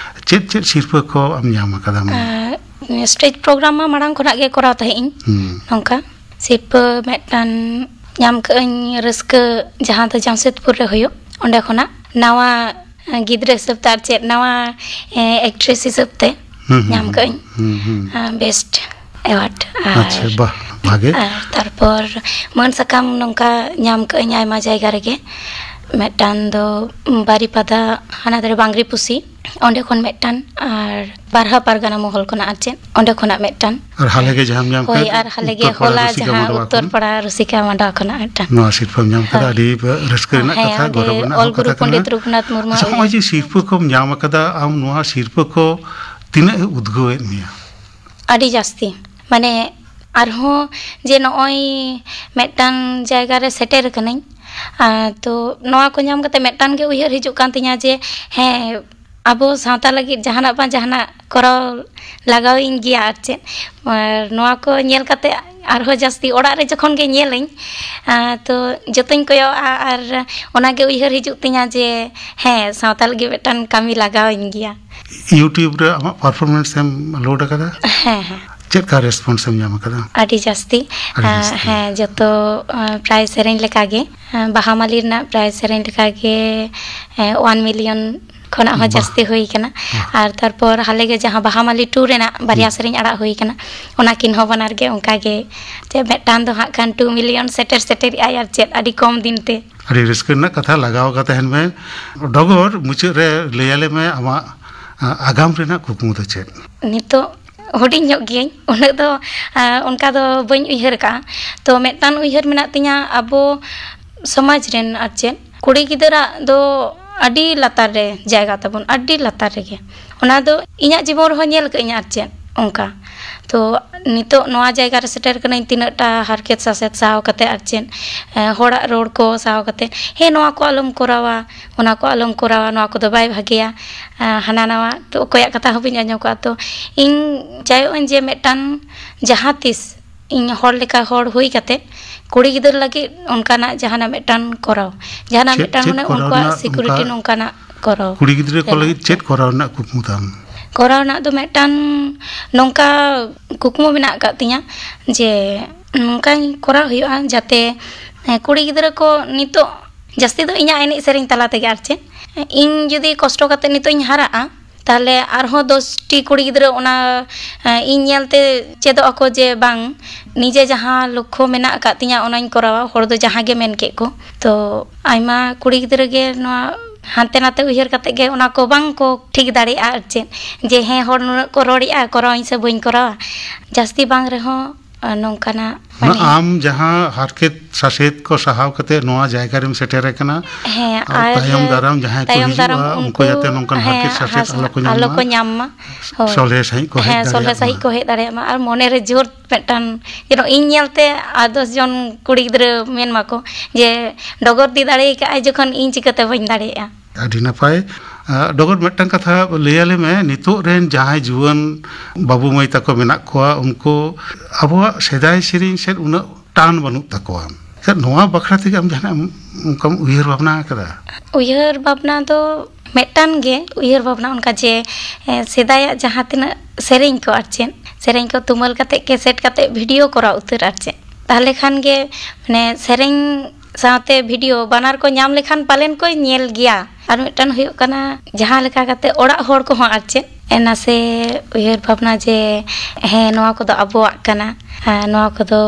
ᱪᱮᱫ ᱪᱮᱫ ᱥᱤᱨᱯᱟᱹ ᱠᱚ ᱟᱢ ᱧᱟᱢ ᱟᱠᱟᱫᱟᱢ? ᱮ, stage program ᱢᱟ ᱢᱟᱲᱟᱝ ᱠᱷᱚᱱᱟᱜ ᱜᱮ ᱠᱚᱨᱟᱣ ᱛᱟᱦᱮᱸᱫ ᱤᱧ᱾ ᱦᱩᱸ᱾ ᱱᱚᱝᱠᱟ ᱥᱤᱨᱯᱟᱹ ᱢᱤᱫᱴᱟᱝ ᱧᱟᱢ ᱠᱟᱜ ᱟᱹᱧ, ᱨᱟᱹᱥᱠᱟᱹ, ᱡᱟᱦᱟᱸ ᱫᱚ ᱡᱟᱢᱥᱮᱫᱽᱯᱩᱨ ᱨᱮ ᱦᱩᱭᱩᱜ, ᱚᱸᱰᱮ ᱠᱷᱚᱱᱟᱜ ᱱᱟᱣᱟ ᱜᱤᱫᱽᱨᱟᱹ ᱦᱤᱥᱟᱹᱵ ᱛᱮ ᱟᱨ ᱪᱮᱫ ᱱᱟᱣᱟ, ᱮ, actress ᱦᱤᱥᱟᱹᱵ ᱛᱮ ᱦᱩᱸ, ᱦᱩᱸ, ᱧᱟᱢ ᱦᱩᱸ, ᱠᱟᱜ ᱟᱹᱧ, ᱦᱩᱸ, ᱦᱩᱸ᱾ ᱟ, best award᱾ ᱟᱪᱪᱷᱟ, ᱟᱨ, ᱵᱟᱦ, ᱵᱷᱟᱜᱮ᱾ ᱟᱨ ᱛᱟᱨᱯᱚᱨ ᱢᱟᱹᱱ ᱥᱟᱠᱟᱢ ᱱᱚᱝᱠᱟ ᱧᱟᱢ ᱠᱟᱜ ᱟᱹᱧ ᱟᱭᱢᱟ ᱡᱟᱭᱜᱟ ᱨᱮᱜᱮ᱾ ᱢᱤᱫᱴᱟᱝ ᱫᱚ ᱵᱟᱨᱤᱯᱟᱫᱟ, ᱦᱟᱱᱟ ᱫᱷᱟᱨᱮ ᱵᱟᱝᱨᱤ ᱯᱩᱥᱤ, ᱚᱸᱰᱮ ᱠᱷᱚᱱ ᱢᱤᱫᱴᱟᱝ, ᱟᱨ ᱵᱟᱨᱦᱟ ᱯᱟᱨᱜᱟᱱᱟ ᱢᱚᱦᱚᱞ ᱠᱷᱚᱱᱟᱜ ᱟᱨ ᱪᱮᱫ, ᱚᱸᱰᱮ ᱠᱷᱚᱱᱟᱜ ᱢᱤᱫᱴᱟᱝ᱾ ᱟᱨ ᱦᱟᱞᱮ ᱜᱮ ᱡᱟᱦᱟᱸᱢ ᱧᱟᱢ ᱦᱳᱭ, ᱠᱮᱫ, ᱟᱨ ᱦᱟᱞᱮ ᱜᱮ ᱩᱛᱛᱚᱨ ᱯᱟᱲᱟ ᱦᱚᱞᱟ ᱨᱩᱥᱤᱠᱟ ᱡᱟᱦᱟᱸ ᱢᱟᱰᱣᱟ ᱩᱛᱛᱚᱨ ᱠᱷᱚᱱ᱾ ᱯᱟᱲᱟ ᱨᱩᱥᱤᱠᱟ ᱢᱟᱰᱣᱟ ᱠᱷᱚᱱᱟᱜ ᱢᱤᱫᱴᱟᱝ᱾ ᱱᱚᱣᱟ ᱥᱤᱨᱯᱟᱹᱢ ᱧᱟᱢ ᱠᱮᱫᱟ, ᱦᱳᱭ᱾ ᱟᱹᱰᱤ ᱨᱟᱹᱥᱠᱟᱹ ᱨᱮᱱᱟᱜ ᱦᱮᱸ, ᱠᱟᱛᱷᱟ, ᱚᱸᱰᱮ ᱜᱚᱨᱚᱵᱽ ᱨᱮᱱᱟᱜ ᱚᱞ ᱦᱚᱸ ᱜᱩᱨᱩ ᱠᱟᱛᱷᱟ ᱠᱟᱱᱟ᱾ ᱯᱚᱱᱰᱤᱛ ᱨᱚᱜᱷᱩᱱᱟᱛᱷ ᱢᱩᱨᱢᱩᱣᱟᱜ ᱟᱪᱪᱷᱟ, ᱩᱭᱦᱟᱹᱨ᱾ ᱱᱚᱜᱼᱚᱭ ᱡᱮ ᱥᱤᱨᱯᱟᱹ ᱠᱚᱢ ᱧᱟᱢ ᱟᱠᱟᱫᱟ, ᱟᱢ ᱱᱚᱣᱟ ᱥᱤᱨᱯᱟᱹ ᱠᱚ ᱛᱤᱱᱟᱹᱜ ᱮ ᱩᱫᱽᱜᱟᱹᱣᱮᱫ ᱢᱮᱭᱟ? ᱟᱹᱰᱤ ᱡᱟᱹᱥᱛᱤ, ᱢᱟᱱᱮ ᱟᱨᱦᱚᱸ ᱡᱮ ᱱᱚᱜᱼᱚᱭ ᱢᱤᱫᱴᱟᱝ ᱡᱟᱭᱜᱟ ᱨᱮ ᱥᱮᱴᱮᱨ ᱠᱟᱹᱱᱟᱹᱧ, ᱟᱨ ᱛᱚ ᱱᱚᱣᱟ ᱠᱚ ᱧᱟᱢ ᱠᱟᱛᱮ ᱢᱤᱫᱴᱟᱝ ᱜᱮ ᱩᱭᱦᱟᱹᱨ ᱦᱤᱡᱩᱜ ᱠᱟᱱ ᱛᱤᱧᱟᱹ ᱡᱮ ᱦᱮᱸ, ᱟᱵᱚ ᱥᱟᱶᱛᱟ ᱞᱟᱹᱜᱤᱫ ᱡᱟᱦᱟᱱᱟᱜ ᱵᱟᱝ ᱡᱟᱦᱟᱱᱟᱜ ᱠᱚᱨᱟᱣ ᱞᱟᱜᱟᱣᱤᱧ ᱜᱮᱭᱟ ᱟᱨ ᱪᱮᱫ᱾ ᱟᱨ ᱱᱚᱣᱟ ᱠᱚ ᱧᱮᱞ ᱠᱟᱛᱮ ᱟᱨᱦᱚᱸ ᱡᱟᱹᱥᱛᱤ ᱚᱲᱟᱜ ᱨᱮ ᱡᱚᱠᱷᱚᱱ ᱜᱮ ᱧᱮᱞᱟᱹᱧ, ᱟᱨ ᱛᱚ ᱡᱚᱛᱚᱧ ᱠᱚᱭᱚᱜᱼᱟ ᱟᱨ ᱚᱱᱟᱜᱮ ᱩᱭᱦᱟᱹᱨ ᱦᱤᱡᱩᱜ ᱛᱤᱧᱟᱹ ᱡᱮ ᱦᱮᱸ, ᱥᱟᱶᱛᱟ ᱞᱟᱹᱜᱤᱫ ᱢᱤᱫᱴᱟᱝ ᱠᱟᱹᱢᱤ ᱞᱟᱜᱟᱣᱤᱧ ᱜᱮᱭᱟ᱾ YouTube ᱨᱮ ᱟᱢᱟᱜ performance ᱮᱢ load ᱟᱠᱟᱫᱟ? ᱦᱮᱸ, ᱦᱮᱸ᱾ ᱪᱮᱫ ᱞᱮᱠᱟ response ᱮᱢ ᱧᱟᱢ ᱟᱠᱟᱫᱟ? ᱟᱹᱰᱤ ᱡᱟᱹᱥᱛᱤ᱾ ᱟᱹᱰᱤ ᱟᱸ, ᱡᱟᱹᱥᱛᱤ᱾ ᱦᱮᱸ, ᱡᱚᱛᱚ, ᱟᱸ, ᱯᱨᱟᱭ ᱥᱮᱨᱮᱧ ᱞᱮᱠᱟᱜᱮ, ᱟᱸ, ᱵᱟᱦᱟ ᱢᱟᱹᱞᱤ ᱨᱮᱱᱟᱜ ᱯᱨᱟᱭ ᱥᱮᱨᱮᱧ ᱞᱮᱠᱟᱜᱮ, ᱮᱸ, one million ᱠᱷᱚᱱᱟᱜ ᱦᱚᱸ ᱵᱟᱦ᱾ ᱡᱟᱹᱥᱛᱤ ᱦᱩᱭ ᱠᱟᱱᱟ᱾ ᱵᱟᱦ᱾ ᱟᱨ ᱛᱟᱨᱯᱚᱨ ᱦᱟᱞᱮ ᱜᱮ ᱡᱟᱦᱟᱸ ᱵᱟᱦᱟ ᱢᱟᱹᱞᱤ two ᱨᱮᱱᱟᱜ ᱵᱟᱨᱭᱟ ᱦᱩᱸ᱾ ᱥᱮᱨᱮᱧ ᱟᱲᱟᱜ ᱦᱩᱭ ᱠᱟᱱᱟ, ᱚᱱᱟ ᱠᱤᱱ ᱦᱚᱸ ᱵᱟᱱᱟᱨ ᱜᱮ ᱚᱱᱠᱟ ᱜᱮ, ᱪᱮᱫ ᱢᱤᱫᱴᱟᱝ ᱫᱚ ᱦᱟᱸᱜ ᱠᱷᱟᱱ two million ᱥᱮᱴᱮᱨ ᱥᱮᱴᱮᱨᱮᱜᱼᱟᱭ, ᱟᱨ ᱪᱮᱫ ᱟᱹᱰᱤ ᱠᱚᱢ ᱫᱤᱱ ᱛᱮ᱾ ᱟᱹᱰᱤ ᱨᱟᱹᱥᱠᱟᱹ ᱨᱮᱱᱟᱜ ᱠᱟᱛᱷᱟ, ᱞᱟᱜᱟᱣ ᱟᱠᱟ ᱛᱟᱦᱮᱱ ᱢᱮ᱾ ᱰᱚᱜᱚᱨ ᱢᱩᱪᱟᱹᱫ ᱨᱮ ᱞᱟᱹᱭ ᱟᱞᱮ ᱢᱮ ᱟᱢᱟᱜ, ᱟ, ᱟᱜᱟᱢ ᱨᱮᱱᱟᱜ ᱠᱩᱠᱢᱩ ᱫᱚ ᱪᱮᱫ? ᱱᱤᱛᱚᱜ ᱦᱩᱰᱤᱧ ᱧᱚᱜ ᱜᱤᱭᱟᱹᱧ, ᱩᱱᱟᱹᱜ ᱫᱚ, ᱟ, ᱚᱱᱠᱟ ᱫᱚ ᱵᱟᱹᱧ ᱩᱭᱦᱟᱹᱨ ᱟᱠᱟᱫᱼᱟ᱾ ᱛᱚ ᱢᱤᱫᱴᱟᱝ ᱩᱭᱦᱟᱹᱨ ᱢᱮᱱᱟᱜ ᱛᱤᱧᱟᱹ, ᱟᱵᱚ ᱥᱚᱢᱟᱡᱽ ᱨᱮᱱ ᱟᱨ ᱪᱮᱫ ᱠᱩᱲᱤ ᱜᱤᱫᱽᱨᱟᱹᱣᱟᱜ ᱫᱚ ᱟᱹᱰᱤ ᱞᱟᱛᱟᱨ ᱨᱮ ᱡᱟᱭᱜᱟ ᱛᱟᱵᱚᱱ, ᱟᱹᱰᱤ ᱞᱟᱛᱟᱨ ᱨᱮᱜᱮ᱾ ᱚᱱᱟ ᱫᱚ ᱤᱧᱟᱹᱜ ᱡᱤᱵᱚᱱ ᱨᱮᱦᱚᱸ ᱧᱮᱞ ᱠᱟᱹᱜ ᱟᱹᱧ ᱟᱨ ᱪᱮᱫ ᱚᱱᱠᱟ᱾ ᱛᱚ ᱱᱤᱛᱚᱜ ᱱᱚᱣᱟ ᱡᱟᱭᱜᱟ ᱨᱮ ᱥᱮᱴᱮᱨ ᱠᱟᱹᱱᱟᱹᱧ, ᱛᱤᱱᱟᱹᱜ ᱴᱟ ᱦᱟᱨᱠᱮᱛ ᱥᱟᱥᱮᱛ ᱥᱟᱦᱟᱣ ᱠᱟᱛᱮ ᱟᱨ ᱪᱮᱫ, ᱮ, ᱦᱚᱲᱟᱜ ᱨᱚᱲ ᱠᱚ ᱥᱟᱦᱟᱣ ᱠᱟᱛᱮ, ᱦᱮᱸ, ᱱᱚᱣᱟ ᱠᱚ ᱟᱞᱚᱢ ᱠᱚᱨᱟᱣᱟ, ᱚᱱᱟ ᱠᱚ ᱟᱞᱚᱢ ᱠᱚᱨᱟᱣᱟ, ᱱᱚᱣᱟ ᱠᱚᱫᱚ ᱵᱟᱭ ᱵᱷᱟᱜᱮᱭᱟ, ᱮ, ᱦᱟᱱᱟ ᱱᱟᱣᱟ᱾ ᱛᱚ ᱚᱠᱚᱭᱟᱜ ᱠᱟᱛᱷᱟ ᱦᱚᱸ ᱵᱟᱹᱧ ᱟᱸᱡᱚᱢ ᱠᱟᱜᱼᱟ᱾ ᱛᱚ ᱤᱧ ᱪᱟᱭᱚᱜ ᱟᱹᱧ ᱡᱮ ᱢᱤᱫᱴᱟᱝ ᱡᱟᱦᱟᱸ ᱛᱤᱥ ᱤᱧ ᱦᱚᱲ ᱞᱮᱠᱟ ᱦᱚᱲ ᱦᱩᱭ ᱠᱟᱛᱮ ᱠᱩᱲᱤ ᱜᱤᱫᱽᱨᱟᱹ ᱞᱟᱹᱜᱤᱫ ᱚᱱᱠᱟᱱᱟᱜ ᱡᱟᱦᱟᱱᱟᱜ ᱢᱤᱫᱴᱟᱝ ᱠᱚᱨᱟᱣ, ᱡᱟᱦᱟᱱᱟᱜ ᱪᱮᱫ, ᱢᱤᱫᱴᱟᱝ ᱪᱮᱫ ᱢᱟᱱᱮ ᱠᱚᱨᱟᱣ ᱩᱱᱠᱩᱣᱟᱜ ᱨᱮᱱᱟᱜ security ᱚᱱᱠᱟ ᱱᱚᱝᱠᱟᱱᱟᱜ ᱠᱚᱨᱟᱣ᱾ ᱠᱩᱲᱤ ᱜᱤᱫᱽᱨᱟᱹ ᱠᱚ ᱨᱮᱱᱟᱜ ᱞᱟᱹᱜᱤᱫ ᱪᱮᱫ ᱠᱚᱨᱟᱣ ᱨᱮᱱᱟᱜ ᱠᱩᱠᱢᱩ ᱛᱟᱢ? ᱠᱚᱨᱟᱣ ᱨᱮᱱᱟᱜ ᱫᱚ ᱢᱤᱫᱴᱟᱝ ᱱᱚᱝᱠᱟ ᱠᱩᱠᱢᱩ ᱢᱮᱱᱟᱜ ᱟᱠᱟᱫ ᱛᱤᱧᱟᱹ ᱡᱮ ᱱᱚᱝᱠᱟᱧ ᱠᱚᱨᱟᱣ ᱦᱩᱭᱩᱜᱼᱟ ᱡᱟᱛᱮ, ᱮ, ᱠᱩᱲᱤ ᱜᱤᱫᱽᱨᱟᱹ ᱠᱚ ᱱᱤᱛᱚᱜ ᱡᱟᱹᱥᱛᱤ ᱫᱚ ᱤᱧᱟᱹᱜ ᱮᱱᱮᱡ ᱥᱮᱨᱮᱧ ᱛᱟᱞᱟ ᱛᱮᱜᱮ ᱟᱨ ᱪᱮᱫ, ᱤᱧ ᱡᱩᱫᱤ ᱠᱚᱥᱴᱚ ᱠᱟᱛᱮ ᱱᱤᱛᱚᱜ ᱤᱧ ᱦᱟᱨᱟᱜᱼᱟ, ᱛᱟᱦᱞᱮ ᱟᱨᱦᱚᱸ ᱫᱚᱥᱴᱤ ᱠᱩᱲᱤ ᱜᱤᱫᱽᱨᱟᱹ ᱚᱱᱟ ᱤᱧ ᱧᱮᱞᱛᱮ ᱪᱮᱫᱚᱜ ᱟᱠᱚ ᱡᱮ ᱵᱟᱝ, ᱱᱤᱡᱮ ᱡᱟᱦᱟᱸ ᱞᱚᱠᱠᱷᱚ ᱢᱮᱱᱟᱜ ᱟᱠᱟᱫ ᱛᱤᱧᱟᱹ ᱚᱱᱟᱧ ᱠᱚᱨᱟᱣᱟ, ᱦᱚᱲ ᱫᱚ ᱡᱟᱦᱟᱸ ᱜᱮ ᱢᱮᱱ ᱠᱮᱫ ᱠᱚ᱾ ᱛᱚ ᱟᱭᱢᱟ ᱠᱩᱲᱤ ᱜᱤᱫᱽᱨᱟᱹ ᱜᱮ ᱱᱚᱣᱟ ᱦᱟᱱᱛᱮ ᱱᱟᱛᱮ ᱩᱭᱦᱟᱹᱨ ᱠᱟᱛᱮ ᱜᱮ ᱚᱱᱟ ᱠᱚ ᱵᱟᱝ ᱠᱚ ᱴᱷᱤᱠ ᱫᱟᱲᱮᱭᱟᱜᱼᱟ ᱟᱨ ᱪᱮᱫ, ᱡᱮ ᱦᱮᱸ ᱦᱚᱲ ᱱᱩᱱᱟᱹᱜ ᱠᱚ ᱨᱚᱲᱮᱜᱼᱟ, ᱠᱚᱨᱟᱣᱟᱹᱧ ᱥᱮ ᱵᱟᱹᱧ ᱠᱚᱨᱟᱣᱟ᱾ ᱡᱟᱹᱥᱛᱤ ᱵᱟᱝ ᱨᱮᱦᱚᱸ ᱱᱚᱝᱠᱟᱱᱟᱜ ᱢᱟᱱᱮ ᱟᱢ ᱡᱟᱦᱟᱸ ᱦᱟᱨᱠᱮᱛ ᱥᱟᱥᱮᱛ ᱠᱚ ᱥᱟᱦᱟᱣ ᱠᱟᱛᱮ ᱱᱚᱣᱟ ᱡᱟᱭᱜᱟ ᱨᱮᱢ ᱥᱮᱴᱮᱨ ᱟᱠᱟᱱᱟ, ᱦᱮᱸ, ᱟᱨ ᱟᱨ ᱛᱟᱭᱚᱢ ᱫᱟᱨᱟᱢ ᱡᱟᱦᱟᱸᱭ ᱠᱚ ᱛᱟᱭᱚᱢ ᱦᱤᱡᱩᱜᱼᱟ, ᱫᱟᱨᱟᱢ ᱩᱱᱠᱩ ᱩᱱᱠᱩ, ᱡᱟᱛᱮ ᱱᱚᱝᱠᱟᱱ ᱦᱮᱸ, ᱦᱟᱨᱠᱮᱛ ᱥᱟᱥᱮᱛ ᱦᱟᱥ-, ᱟᱞᱚ ᱠᱚ ᱧᱟᱢ ᱟᱞᱚ ᱢᱟ, ᱠᱚ ᱧᱟᱢ ᱢᱟ᱾ ᱦᱳᱭ᱾ ᱥᱚᱞᱦᱮ ᱥᱟᱺᱦᱤᱡ ᱠᱚ ᱦᱮᱡ ᱦᱮᱸ, ᱥᱚᱞᱦᱮ ᱫᱟᱲᱮᱭᱟᱜ ᱥᱟᱺᱦᱤᱡ ᱢᱟ᱾ ᱠᱚ ᱦᱮᱡ ᱫᱟᱲᱮᱭᱟᱜ ᱢᱟ᱾ ᱟᱨ ᱢᱚᱱᱮᱨᱮ ᱡᱳᱨ ᱢᱤᱫᱴᱟᱝ, ᱡᱮᱱᱚ ᱤᱧ ᱧᱮᱞᱛᱮ ᱟᱨ ᱫᱚᱥ ᱡᱚᱱ ᱠᱩᱲᱤ ᱜᱤᱫᱽᱨᱟᱹ ᱢᱮᱱ ᱢᱟᱠᱚ ᱡᱮ, "ᱰᱚᱜᱚᱨ ᱫᱤ ᱫᱟᱲᱮ ᱟᱠᱟᱫᱼᱟᱭ ᱡᱚᱠᱷᱚᱱ, ᱤᱧ ᱪᱤᱠᱟᱹᱛᱮ ᱵᱟᱹᱧ ᱫᱟᱲᱮᱭᱟᱜᱼᱟ?" ᱟᱹᱰᱤ ᱱᱟᱯᱟᱭ᱾ ᱟᱸ, ᱰᱚᱜᱚᱨ, ᱢᱤᱫᱴᱟᱝ ᱠᱟᱛᱷᱟ ᱞᱟᱹᱭ ᱟᱞᱮ ᱢᱮ, ᱱᱤᱛᱚᱜ ᱨᱮᱱ ᱡᱟᱦᱟᱸᱭ ᱡᱩᱣᱟᱹᱱ ᱵᱟᱹᱵᱩ ᱢᱟᱹᱭ ᱛᱟᱠᱚ ᱢᱮᱱᱟᱜ ᱠᱚᱣᱟ, ᱩᱱᱠᱩ ᱟᱵᱚᱣᱟᱜ ᱥᱮᱫᱟᱭ ᱥᱮᱨᱮᱧ ᱥᱮᱫ ᱩᱱᱟᱹᱜ ᱴᱟᱱ ᱵᱟᱹᱱᱩᱜ ᱛᱟᱠᱚᱣᱟ᱾ ᱥᱮ ᱱᱚᱣᱟ ᱵᱟᱠᱷᱨᱟ ᱛᱮᱜᱮ ᱟᱢ ᱡᱟᱦᱟᱱᱟᱜ ᱮᱢ, ᱚᱱᱠᱟᱢ ᱩᱭᱦᱟᱹᱨ ᱵᱷᱟᱵᱽᱱᱟ ᱟᱠᱟᱫᱟ? ᱩᱭᱦᱟᱹᱨ ᱵᱷᱟᱵᱽᱱᱟ ᱫᱚ ᱢᱤᱫᱴᱟᱝ ᱜᱮ ᱩᱭᱦᱟᱹᱨ ᱵᱷᱟᱵᱽᱱᱟ, ᱚᱱᱠᱟ ᱡᱮ, ᱮ, ᱥᱮᱫᱟᱭᱟᱜ ᱡᱟᱦᱟᱸ ᱛᱤᱱᱟᱹᱜ ᱥᱮᱨᱮᱧ ᱠᱚ ᱟᱨ ᱪᱮᱫ, ᱥᱮᱨᱮᱧ ᱠᱚ ᱛᱩᱢᱟᱹᱞ ᱠᱟᱛᱮ, ᱠᱮᱥᱮᱴ ᱠᱟᱛᱮ ᱵᱷᱤᱰᱤᱭᱳ ᱠᱚᱨᱟᱣ ᱩᱛᱟᱹᱨ ᱟᱨ ᱪᱮᱫ᱾ ᱛᱟᱦᱚᱞᱮ ᱠᱷᱟᱱ ᱜᱮ ᱢᱟᱱᱮ ᱥᱮᱨᱮᱧ ᱥᱟᱶᱛᱮ ᱵᱷᱤᱰᱤᱭᱳ ᱵᱟᱱᱟᱨ ᱠᱚ ᱧᱟᱢ ᱞᱮᱠᱷᱟᱱ ᱯᱟᱞᱮᱱ ᱠᱚ ᱧᱮᱞ ᱜᱮᱭᱟ᱾ ᱟᱨ ᱢᱤᱫᱴᱟᱝ ᱦᱩᱭᱩᱜ ᱠᱟᱱᱟ, ᱡᱟᱦᱟᱸ ᱞᱮᱠᱟ ᱠᱟᱛᱮ ᱚᱲᱟᱜ ᱦᱚᱲ ᱠᱚᱦᱚᱸ ᱟᱨ ᱪᱮᱫ, ᱮ, ᱱᱟᱥᱮ ᱩᱭᱦᱟᱹᱨ ᱵᱷᱟᱵᱽᱱᱟ ᱡᱮ, ᱦᱮᱸ, ᱱᱚᱣᱟ ᱠᱚᱫᱚ ᱟᱵᱚᱣᱟᱜ ᱠᱟᱱᱟ, ᱟᱨ ᱱᱚᱣᱟ ᱠᱚᱫᱚ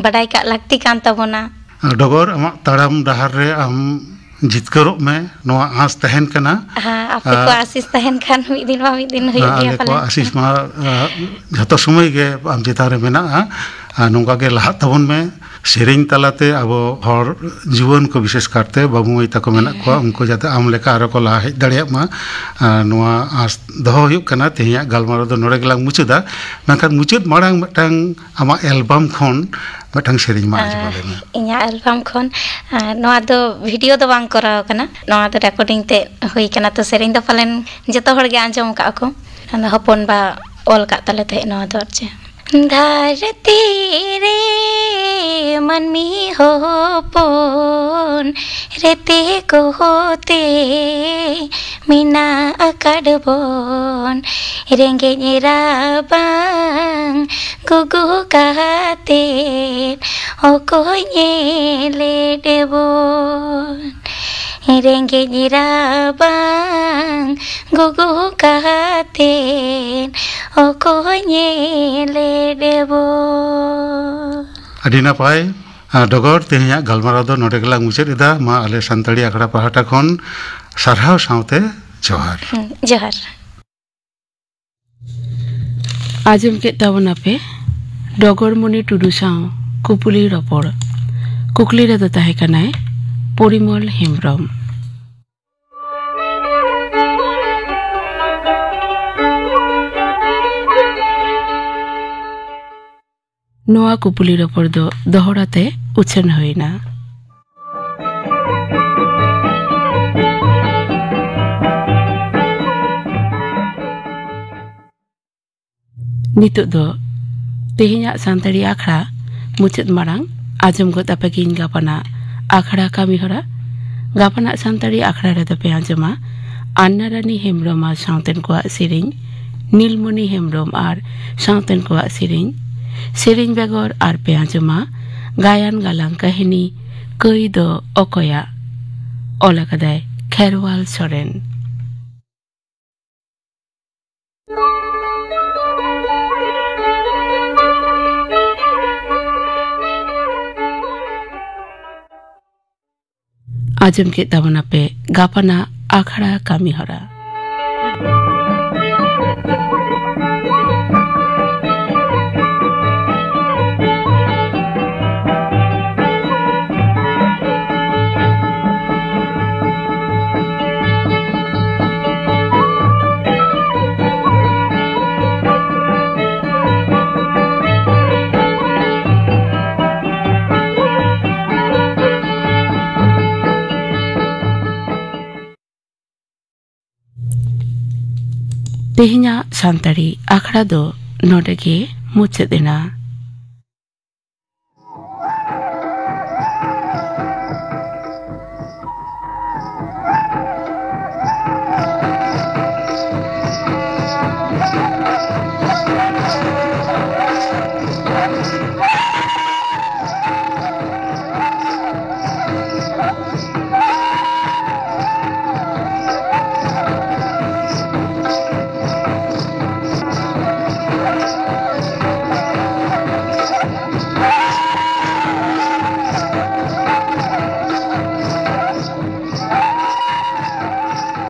ᱵᱟᱰᱟᱭ ᱠᱟᱜ ᱞᱟᱹᱠᱛᱤ ᱠᱟᱱ ᱛᱟᱵᱚᱱᱟ᱾ ᱰᱚᱜᱚᱨ, ᱟᱢᱟᱜ ᱛᱟᱲᱟᱢ ᱰᱟᱦᱟᱨ ᱨᱮ ᱟᱢ ᱡᱤᱛᱠᱟᱹᱨᱚᱜ ᱢᱮ, ᱱᱚᱣᱟ ᱟᱸᱥ ᱛᱟᱦᱮᱱ ᱠᱟᱱᱟ᱾ ᱦᱮᱸ, ᱟᱯᱮ ᱠᱚ ᱟᱨ ᱟᱥᱤᱥ ᱛᱟᱦᱮᱱ ᱠᱷᱟᱱ ᱢᱤᱫ ᱫᱤᱱ ᱵᱟᱝ ᱢᱤᱫ ᱫᱤᱱ ᱦᱩᱭᱩᱜ ᱜᱮᱭᱟ ᱟᱞᱮ ᱯᱟᱞᱮᱱ᱾ ᱠᱚᱣᱟᱜ ᱟᱥᱤᱥ ᱢᱟ, ᱟᱸ, ᱡᱷᱚᱛᱚ ᱥᱚᱢᱚᱭ ᱜᱮ ᱟᱢ ᱪᱮᱛᱟᱱ ᱨᱮ ᱢᱮᱱᱟᱜᱼᱟ᱾ ᱟᱨ ᱱᱚᱝᱠᱟ ᱜᱮ ᱞᱟᱦᱟᱜ ᱛᱟᱵᱚᱱ ᱢᱮ᱾ ᱥᱮᱨᱮᱧ ᱛᱟᱞᱟᱛᱮ ᱟᱵᱚ ᱦᱚᱲ ᱡᱩᱣᱟᱹᱱ ᱠᱚ, ᱵᱤᱥᱮᱥ ᱠᱟᱨᱛᱮ ᱵᱟᱹᱵᱩ ᱢᱟᱹᱭ ᱛᱟᱠᱚ ᱢᱮᱱᱟᱜ ᱠᱚᱣᱟ, ᱩᱱᱠᱩ ᱡᱟᱛᱮ ᱟᱢ ᱞᱮᱠᱟ ᱟᱨᱚ ᱠᱚ ᱞᱟᱦᱟ ᱦᱮᱡ ᱫᱟᱲᱮᱭᱟᱜ ᱢᱟ, ᱟᱨ ᱱᱚᱣᱟ ᱟᱸᱥ ᱫᱚᱦᱚ ᱦᱩᱭᱩᱜ ᱠᱟᱱᱟ᱾ ᱛᱮᱦᱮᱧᱟᱜ ᱜᱟᱞᱢᱟᱨᱟᱣ ᱫᱚ ᱱᱚᱰᱮ ᱜᱮᱞᱟᱝ ᱢᱩᱪᱟᱹᱫᱟ᱾ ᱢᱮᱱᱠᱷᱟᱱ ᱢᱩᱪᱟᱹᱫ ᱢᱟᱲᱟᱝ ᱢᱤᱫᱴᱟᱝ ᱟᱢᱟᱜ ᱮᱞᱵᱟᱢ ᱠᱷᱚᱱ ᱢᱤᱫᱴᱟᱝ ᱥᱮᱨᱮᱧ ᱢᱟ ᱟᱸᱡᱚᱢ ᱟᱞᱮ ᱢᱮ᱾ ᱤᱧᱟᱹᱜ ᱮᱞᱵᱟᱢ ᱠᱷᱚᱱ, ᱟᱨ ᱱᱚᱣᱟ ᱫᱚ ᱵᱷᱤᱰᱤᱭᱳ ᱫᱚ ᱵᱟᱝ ᱠᱚᱨᱟᱣ ᱠᱟᱱᱟ, ᱱᱚᱣᱟ ᱫᱚ ᱨᱮᱠᱚᱨᱰᱤᱝ ᱛᱮ ᱦᱩᱭ ᱠᱟᱱᱟ, ᱛᱚ ᱥᱮᱨᱮᱧ ᱫᱚ ᱯᱟᱞᱮᱱ ᱡᱚᱛᱚ ᱦᱚᱲ ᱜᱮ ᱟᱸᱡᱚᱢ ᱟᱠᱟᱫ ᱠᱚ᱾ ᱟᱫᱚ ᱦᱚᱯᱚᱱ ᱵᱟ ᱚᱞ ᱠᱟᱜ ᱛᱟᱞᱮ ᱛᱟᱦᱮᱸᱫ ᱱᱚᱣᱟ ᱫᱚ ᱟᱨ ᱪᱮᱫ᱾ ᱫᱷᱟᱹᱨᱛᱤ ᱨᱮ ᱢᱟᱹᱱᱢᱤ ᱦᱚᱯᱚᱱ ᱨᱮᱛᱮ ᱠᱚᱛᱮ ᱢᱮᱱᱟᱜ ᱟᱠᱟᱫ ᱵᱚᱱ, ᱨᱮᱸᱜᱮᱡ ᱨᱟᱵᱟᱝ ᱜᱩᱜᱩ ᱠᱟᱛᱮ ᱚᱠᱚᱭ ᱧᱮᱞᱮᱫ ᱵᱚᱱ? ᱨᱮᱸᱜᱮᱡ ᱨᱟᱵᱟᱝ ᱜᱩᱜᱩ ᱠᱟᱛᱮ ᱚᱠᱚᱭ ᱧᱮᱞᱮ ᱫᱮᱵᱚ᱾ ᱟᱹᱰᱤ ᱱᱟᱯᱟᱭ, ᱟᱨ ᱰᱚᱜᱚᱨ, ᱛᱮᱦᱮᱧᱟᱜ ᱜᱟᱞᱢᱟᱨᱟᱣ ᱫᱚ ᱱᱚᱰᱮ ᱜᱮᱞᱟᱝ ᱢᱩᱪᱟᱹᱫ ᱮᱫᱟ᱾ ᱢᱟ ᱟᱞᱮ ᱥᱟᱱᱛᱟᱲᱤ ᱟᱠᱷᱲᱟ ᱯᱟᱦᱴᱟ ᱠᱷᱚᱱ ᱥᱟᱨᱦᱟᱣ ᱥᱟᱶᱛᱮ ᱡᱚᱦᱟᱨ᱾ ᱦᱩᱸ, ᱡᱚᱦᱟᱨ᱾ ᱟᱸᱡᱚᱢ ᱠᱮᱫ ᱛᱟᱵᱚᱱᱟᱯᱮ ᱰᱚᱜᱚᱨᱢᱚᱱᱤ ᱴᱩᱰᱩ ᱥᱟᱶ ᱠᱩᱯᱩᱞᱤ ᱨᱚᱯᱚᱲ᱾ ᱠᱩᱠᱞᱤ ᱨᱮᱫᱚ ᱛᱟᱦᱮᱸ ᱠᱟᱱᱟᱭ ᱯᱚᱨᱤᱢᱚᱞ ᱦᱮᱢᱵᱨᱚᱢ᱾ ᱱᱚᱣᱟ ᱠᱩᱯᱩᱞᱤ ᱨᱚᱯᱚᱲ ᱫᱚ ᱫᱚᱦᱲᱟ ᱛᱮ ᱩᱪᱷᱟᱹᱱ ᱦᱩᱭᱱᱟ᱾ ᱱᱤᱛᱚᱜ ᱫᱚ ᱛᱮᱦᱮᱧᱟᱜ ᱥᱟᱱᱛᱟᱲᱤ ᱟᱠᱷᱲᱟ ᱢᱩᱪᱟᱹᱫ ᱢᱟᱲᱟᱝ ᱟᱸᱡᱚᱢ ᱜᱚᱫ ᱟᱯᱮ ᱜᱤᱧ ᱜᱟᱯᱟᱱᱟᱜ ᱟᱠᱷᱲᱟ ᱠᱟᱹᱢᱤ ᱦᱚᱨᱟ᱾ ᱜᱟᱯᱟᱱᱟᱜ ᱥᱟᱱᱛᱟᱲᱤ ᱟᱠᱷᱲᱟ ᱨᱮᱫᱚ ᱯᱮ ᱟᱸᱡᱚᱢᱟ ᱟᱱᱱᱟ ᱨᱟᱱᱤ ᱦᱮᱢᱵᱨᱚᱢ ᱟᱨ ᱥᱟᱶᱛᱮᱱ ᱠᱚᱣᱟᱜ ᱥᱮᱨᱮᱧ, ᱱᱤᱞᱢᱚᱱᱤ ᱦᱮᱢᱵᱨᱚᱢ ᱟᱨ ᱥᱟᱶᱛᱮᱱ ᱠᱚᱣᱟᱜ ᱥᱮᱨᱮᱧ, ᱥᱮᱨᱮᱧ ᱵᱮᱜᱚᱨ ᱟᱨ ᱯᱮ ᱟᱸᱡᱚᱢᱟ ᱜᱟᱭᱟᱱ ᱜᱟᱞᱟᱝ ᱠᱟᱹᱦᱱᱤ ᱠᱟᱹᱭ ᱫᱚ ᱚᱠᱚᱭᱟᱜ? ᱚᱞ ᱟᱠᱟᱫᱟᱭ ᱠᱷᱮᱨᱣᱟᱞ ᱥᱚᱨᱮᱱ᱾ ᱟᱸᱡᱚᱢ ᱠᱮᱫ ᱛᱟᱵᱚᱱᱟᱯᱮ ᱜᱟᱯᱟᱱᱟᱜ ᱟᱠᱷᱲᱟ ᱠᱟᱹᱢᱤ ᱦᱚᱨᱟ᱾ ᱛᱮᱦᱮᱧᱟᱜ ᱥᱟᱱᱛᱟᱲᱤ ᱟᱠᱷᱲᱟ ᱫᱚ ᱱᱚᱰᱮ ᱜᱮ ᱢᱩᱪᱟᱹᱫ ᱮᱱᱟ᱾